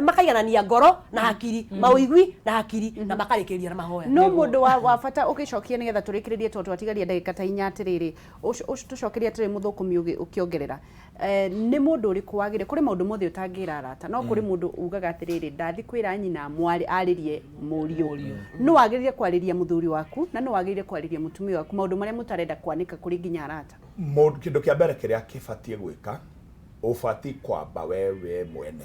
Makaiganania ngoro na hakiri, mawũigui na hakiri, na makarĩkĩrĩria na mahoya. No mũndũ wa bata ũgĩcokia nĩgetha tũrĩkĩrĩrie tondũ twatigaria ndagĩka ta inya, atĩrĩrĩ, tũcokerie atĩrĩrĩ, mũthũkũmi ũkĩongerera, nĩ mũndũ ũrĩkũ wagĩrĩire? Kũrĩ maũndũ mothe ũtangĩra arata, no kũrĩ mũndũ ugaga atĩrĩrĩ, ndathi kwĩra nyina arĩrie mũriũ. Nũ wagĩrĩire kwarĩria mũthuri waku na nũ wagĩrĩire kwarĩria mũtumia waku maũndũ marĩa mũtarenda kwanĩka kũrĩ nginya arata? Kĩndũ kĩa mbere kĩrĩa kĩbatiĩ gwĩka, ũbatiĩ kwamba we mwene,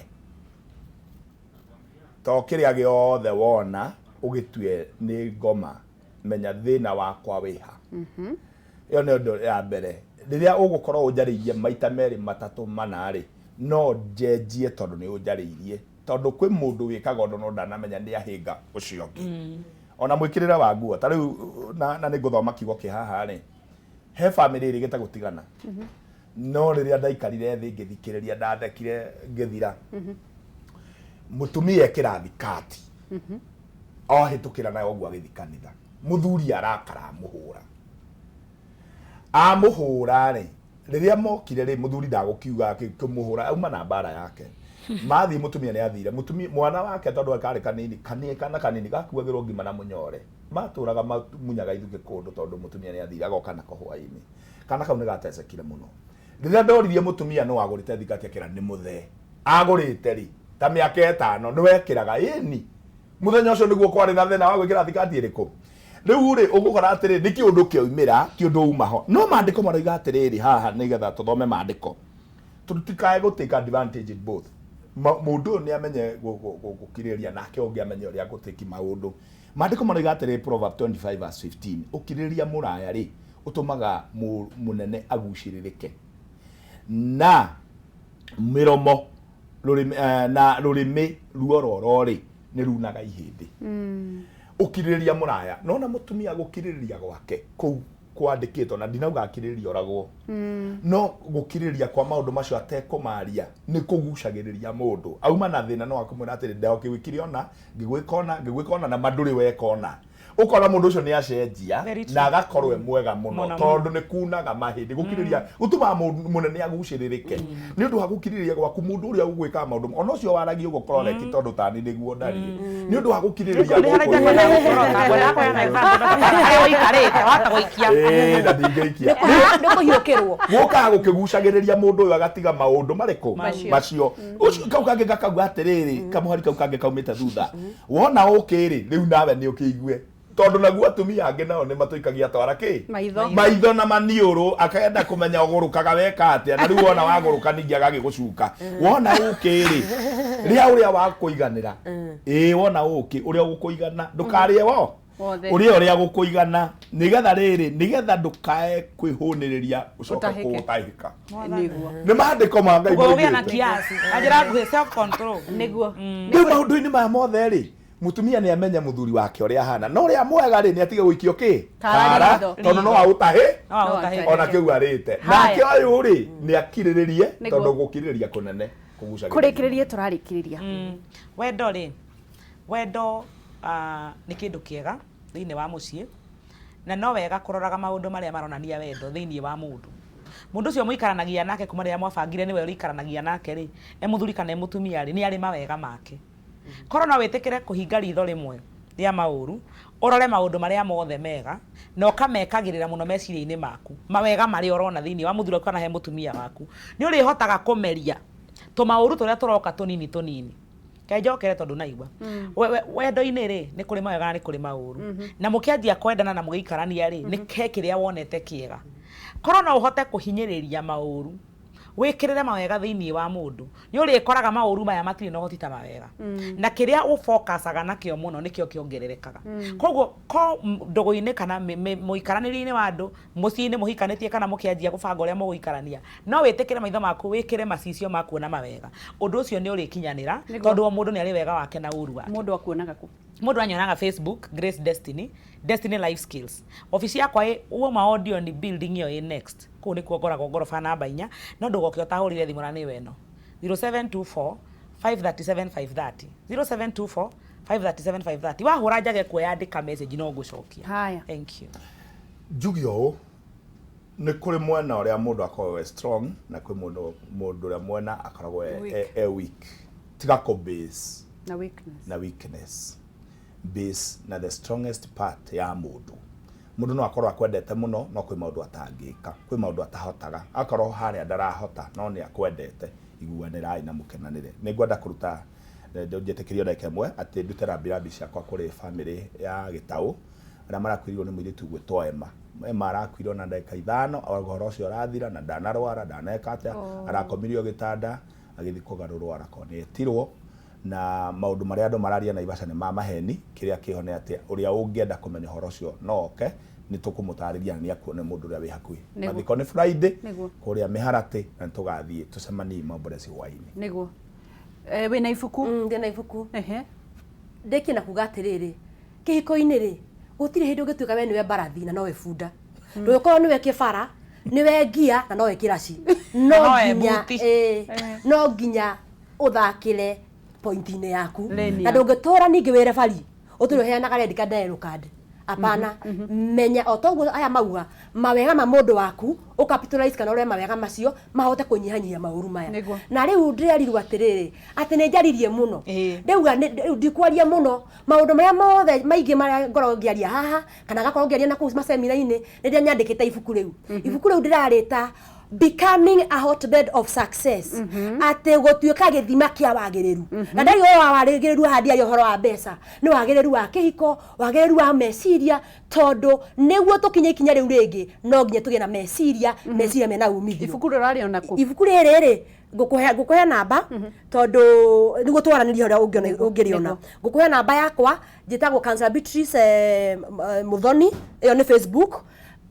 to kĩrĩa gĩothe wona ũgĩtue nĩ ngoma, menya thĩna wakwa wĩha. Ĩyo nĩ ũndũ ya mbere. Rĩrĩa ũgũkorwo ũnjarĩirie maita merĩ, matatũ, mana rĩ, no njenjie tondũ nĩ ũnjarĩirie, tondũ kwĩ mũndũ wĩkaga ũndũ no ndanamenya nĩ ahĩnga ũcio ũngĩ. Ona mwĩkĩrĩre wa nguo ta rĩu, na nĩ ngũthoma kiugo kĩ haha rĩ, he bamĩrĩ ĩrĩgĩte gũtigana, no rĩrĩa ndaikarire thĩ ngĩthikĩrĩria, ndathekire ngĩthira. Mũtumia ekĩra thikati ohĩtũkĩra nayo ũguo agĩthiĩ kanitha, mũthuri arakara, amũhũra. Amũhũra rĩ, rĩrĩa mokire rĩ, mũthuri ndagũkiuga akĩmũhũra, auma na mbara yake mathiĩ. Mũtumia nĩ athire, mũtumia mwana wake tondũ karĩ kanini, kana kanini gakuagĩrwo ngima na mũnyore, matũraga mamunyaga ithukĩ kũndũ tondũ mũtumia nĩ athire agoka nako hwaĩ-inĩ. Kana kau nĩ gatecekire mũno. Rĩrĩa ndoririe mũtumia nĩ wagũrĩte thikati, akĩra nĩ mũthee agũrĩte rĩ ta mĩaka 5 nĩ wekĩraga ĩni mũthenya ũcio nĩguo kwarĩ na thĩna wa gwĩkĩra thikati ĩrĩkũ. Rĩu rĩ, ũgũkora atĩrĩ, nĩ kĩũndũ kĩoimĩra, ti ũndũ uma ho, no maandĩko maroiga atĩrĩrĩ haha, nĩgetha tũthome maandĩko tũtikae gũ take advantage in both. Mũndũ ũyũ nĩ amenye gũkirĩrĩria, nake ũngĩ amenye ũrĩa gũtĩki maũndũ. Maandĩko maroiga atĩrĩ, Proverb 25 verse 15, ũkirĩrĩria mũraya rĩ ũtũmaga mũnene agucĩrĩrĩke, na mĩromo rũrĩmĩ, na rũrĩmĩ ruororo rĩ nĩ runaga ihĩndĩ. Ũkirĩrĩria mũraya, nona mũtumia gũkirĩrĩria gwake kũu kwandĩkĩtwo, na ndinauga akirĩrĩria oragwo, no gũkirĩrĩria kwa maũndũ macio atekũmaria nĩ kũgucagĩrĩria mũndũ auma na thĩna, no akũmwĩra atĩrĩ, ndakĩgwĩkire ona ngĩgwĩka ona ngĩgwĩka ona na ma ndũrĩ weka ona, ũkona mũndũ ũcio nĩ acenjia Very true. na agakorwo e mwega mũno. Mũno. Tondũ nĩ kunaga mahĩndĩ. Gũkirĩrĩria gũtũmaga mũndũ mũnene agucĩrĩrĩke nĩ ũndũ wa gũkirĩrĩria gwaku. Mũndũ ũrĩa ũgwĩkaga maũndũ ona ũcio waragia ũguo kororeki, tondũ tani nĩguo ndariĩ nĩ ũndũ wa gũkirĩrĩria Nĩ harĩa gũkũ. ngwendaga gũkorota, ngwendaga kũheana example, no harĩa ũikarĩte wahota gũikia. Ĩĩ, na ndingĩikia. Nĩ kũhiũkĩrwo. Gũkaga gũkĩgucagĩrĩria mũndũ ũyũ agatiga maũndũ marĩkũ? Macio. Macio. Ũcio kau kangĩ gakauga atĩrĩrĩ, kamũhari kau kangĩ kaumĩte thutha, wona ũkĩ rĩ, rĩu nawe nĩ ũkĩigue, tondũ naguo atumia angĩ nao nĩ matũikagia twara kĩ Maitho. Maitho na maniũrũ, akenda kũmenya ũgũrũkaga weka atĩa, na rĩu wona wagũrũka ningĩ agagĩgũcuka. Wona ũkĩ rĩ, rĩa ũrĩa wakũiganĩra. Ĩĩ, wona ũkĩ ũrĩa ũgũkũigana, ndũkarĩe wo Wothe. ũrĩa ũrĩa gũkũigana, nĩgetha rĩrĩ, nĩgetha ndũkae kwĩhũnĩrĩria ũcoke Ũtahĩke. kũũtahĩka. Nĩguo. Nĩ maandĩko ma Ngai Ũguo ũgĩe na moigĩte. kiasi na njĩra nguhĩ, self control. Nĩguo. Rĩu maũndũ-inĩ maya mothe rĩ, mũtumia nĩ amenye mũthuri wake ũrĩa ahana, no ũrĩa mwega rĩ, nĩ atige gũikio kĩ Kara ritho. tondũ no aũtahe No aũtahĩke. Ona kĩu arĩte. Haya. Nake ũyũ rĩ, nĩ akirĩrĩrie Nĩguo. tondũ gũkirĩrĩria kũnene kũgucagĩrĩria. Kũrĩkĩrĩria, tũrarĩkĩrĩria. Wendo rĩ, wendo nĩ kĩndũ kĩega thĩinĩ wa mũciĩ, na no wega kũroraga maũndũ marĩa maronania wendo thĩinĩ wa mũndũ. Mũndũ ũcio mũikaranagia nake kuma rĩrĩa mwabangire nĩwe ũrĩikaranagia nake rĩ, e mũthuri kana e mũtumia rĩ, nĩ arĩ mawega make. Korwo no wĩtĩkĩre kũhinga ritho rĩmwe rĩa maũru, ũrore maũndũ marĩa mothe mega, na ũkamekagĩrĩra mũno meciria-inĩ maku, mawega marĩa ũrona thĩinĩ wa mũthuri waku kana he mũtumia waku, nĩ ũrĩhotaga kũmeria tũmaũru tũrĩa tũroka tũnini tũnini. Reke njokere tondũ naigua. Wendo-inĩ rĩ, nĩ kũrĩ mawega na nĩ kũrĩ maũru. Na mũkĩanjia kwendana na mũgĩikarania rĩ, nĩ he kĩrĩa wonete kĩega. Korwo no ũhote kũhinyĩrĩria maũru, wĩkĩrĩre mawega thĩinĩ wa mũndũ, nĩ ũrĩkoraga maũru maya matirĩ na ũhoti ta mawega. Na kĩrĩa ũ focus aga nakĩo mũno nĩkĩo kĩongererekaga. Koguo ko ndũgũ-inĩ kana mũikaranĩrie-inĩ wa andũ, mũciĩ-inĩ mũhikanĩtie kana mũkĩanjia gũbanga ũrĩa mũgũikarania, no wĩtĩkĩre maitho maku wĩkĩre macicio ma kuona mawega. Ũndũ ũcio nĩ ũrĩkinyanĩra, tondũ o mũndũ nĩ arĩ wega wake na ũru wake. Mũndũ akuonaga kũ? Mũndũ anyonaga Facebook, Grace Destiny, Destiny Life Skills. Obici yakwa ĩ wauma Odeon building ĩyo ĩ next, kũu nĩkuo ngoragwo ngoroba namba inya, no ndũgoke ũtahũrire thimũ na nĩyo ĩno, 0724 537 530, 0724 537 530. Wahũra njage kuoya andĩka message no ngũcokia. Haya. Thank you. Njuge ũũ, nĩ kũrĩ mwena ũrĩa mũndũ akoragwo e strong na kwĩ mũndũ mũndũ ũrĩa mwena akoragwo e, Weak. e, e weak. Tiga kũ base Na weakness. Na weakness, base na the strongest part ya mũndũ. Mũndũ no akorwo akwendete mũno, no kwĩ maũndũ atangĩka, kwĩ maũndũ atahotaga. Akorwo harĩa ndarahota no nĩ akwendete, iguanĩrai na mũkenanĩre. Nĩ ngwenda kũruta, njĩtĩkĩrio ndagĩka ĩmwe atĩ ndute rambirambi ciakwa kũrĩ famĩlĩ ya Gĩtaũ arĩa marakuĩrĩirwo nĩ mũirĩtu ũgwĩtwo Emma. Emma arakuire ona ndagĩka 5 ũhoro ũcio ũrathira, na ndanarwara, ndaneka atĩa, arakomirio gĩtanda agĩthiĩ kũgarũrwo arakorwo nĩ etirwo, na maũndũ marĩa andũ mararia Naivasha nĩ ma maheni. Kĩrĩa kĩho nĩ atĩ ũrĩa ũngĩenda kũmenya ũhoro ũcio no oke, nĩ tũkũmũtarĩria na nĩ akuona mũndũ ũrĩa wĩ hakuhĩ. Mathiko nĩ Friday kũrĩa Mĩharatĩ, na nĩ tũgathiĩ tũcemanie Maombolezi hwaĩ-inĩ. Nĩguo. Wĩna ibuku? Ndĩna ibuku. Ndĩkie na kuga atĩrĩrĩ, kĩhiko-inĩ rĩ, gũtirĩ hĩndĩ ũngĩtuĩka we nĩwe mbarathi na nowe bunda. Ndũgĩkorwo nĩwe kĩbara, nĩwe ngia na nowe kĩraci. No nginya, no nginya ũthakĩre point-inĩ yaku. Na ndũngĩtũra ningĩ wĩ referee, ũtũre ũheanaga red card na yellow card. Apana, menya o toguo aya mauga, mawega ma mũndũ waku, ũ capitalize kana ũrore mawega macio, mahote kũnyihanyihia maũru maya. Na rĩu ndĩrerirwo atĩrĩrĩ, atĩ nĩ njaririe mũno. Ndauga rĩu ndikwaria mũno, maũndũ marĩa mothe maingĩ marĩa ngoragwo ngĩaria haha, kana ngakorwo ngĩaria na kũu maseminari-inĩ, nĩ ndĩrĩa nyandĩkĩte ibuku rĩu. Ibuku rĩu ndĩrarĩta Becoming a Hotbed of Success, atĩ gũtuĩka gĩthima kĩa wagĩrĩru. Na ndari ũhoro wa wagĩrĩru haha, ndiaria ũhoro wa mbeca, nĩ wagĩrĩru wa kĩhiko, wagĩrĩru wa meciria, tondũ nĩguo tũkinye ikinya rĩu rĩngĩ no nginya tũgĩe na meciria, meciria mena umithio. Ibuku rĩrarĩona kũ? Ibuku rĩrĩ rĩ, ngũkũhe namba, tondũ nĩguo twaranĩrie ũrĩa ũngĩrĩona. Ngũkũhe namba yakwa, njĩtagwo Counselor Beatrice Muthoni, ĩyo nĩ Facebook.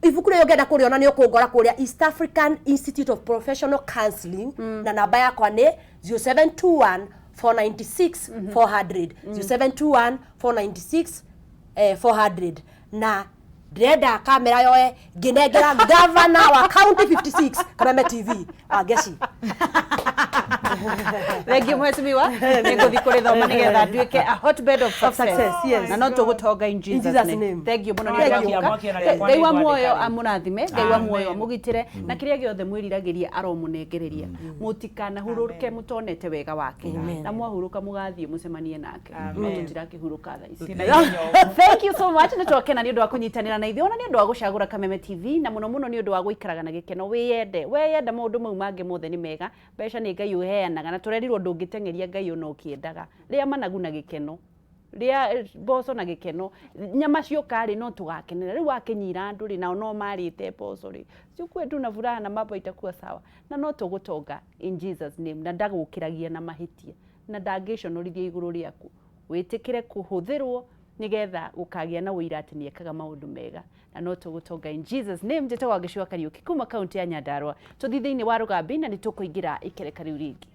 Ibuku rĩrĩ ũngĩenda kũrĩona nĩ ũkũngora kũrĩa East African Institute of Professional Counseling, na namba yakwa nĩ 0721 496 400, 0721 496 400. Na ndĩrenda kamera yoe ngĩnengera gavana wa County 56, Kameme TV Wangeci. Thank you, mheshimiwa. Nĩngũthiĩ kũrĩthoma nĩgetha nduĩke a hotbed of success. Success, yes. Na no tũgũtonga in Jesus Jesus name. Name. Thank you mũno nĩ Thank ũndũ you. wa Mwaki gũka. ona rĩakwa Ngai wa nĩngwandĩka muoyo rĩu. amũrathime, Ngai wa muoyo Amen. amũgitĩre, na kĩrĩa gĩothe mwĩriragĩria aromũnengereria. Mũtikanahurũke mũtonete wega wake, na mwahurũka mũgathiĩ mũcemanie nake, no tũtirakĩhurũka thaa ici. Tũtina ihenya ũguo. Thank you so much. Nĩ twakena nĩ ũndũ wa kũnyitanĩra na ithuĩ, ona nĩ ũndũ wa gũcagũra Kameme TV, na mũno mũno nĩ ũndũ wa gũikaraga na gĩkeno. Wĩyende, weyenda, maũndũ mau mangĩ mothe nĩ mega. Mbeca nĩ Ngai ũheanaga, na tũrerirwo ndũngĩteng'eria Ngai ona ũkĩendaga. Rĩa managu na gĩkeno, rĩa mboco na gĩkeno, nyama cioka rĩ, no tũgakenera. Rĩu wakĩnyira andũ rĩ, nao no marĩte mboco rĩ, ciukue tu na furaha na mambo itakuwa sawa, na no tũgũtonga in Jesus name. Na ndagũkĩragia na mahĩtia, na ndangĩconorithia igũrũ rĩaku. Wĩtĩkĩre kũhũthĩrwo nĩgetha gũkagĩa na ũira atĩ nĩ ekaga maũndũ mega, na no tũgũtonga in Jesus name. Njĩtagwo Wangeci wa Kariũki kuma kaunti ya Nyandarua. Tũthiĩ thĩinĩ wa Rũgambi na nĩ tũkũingĩra ikereka rĩu rĩngĩ.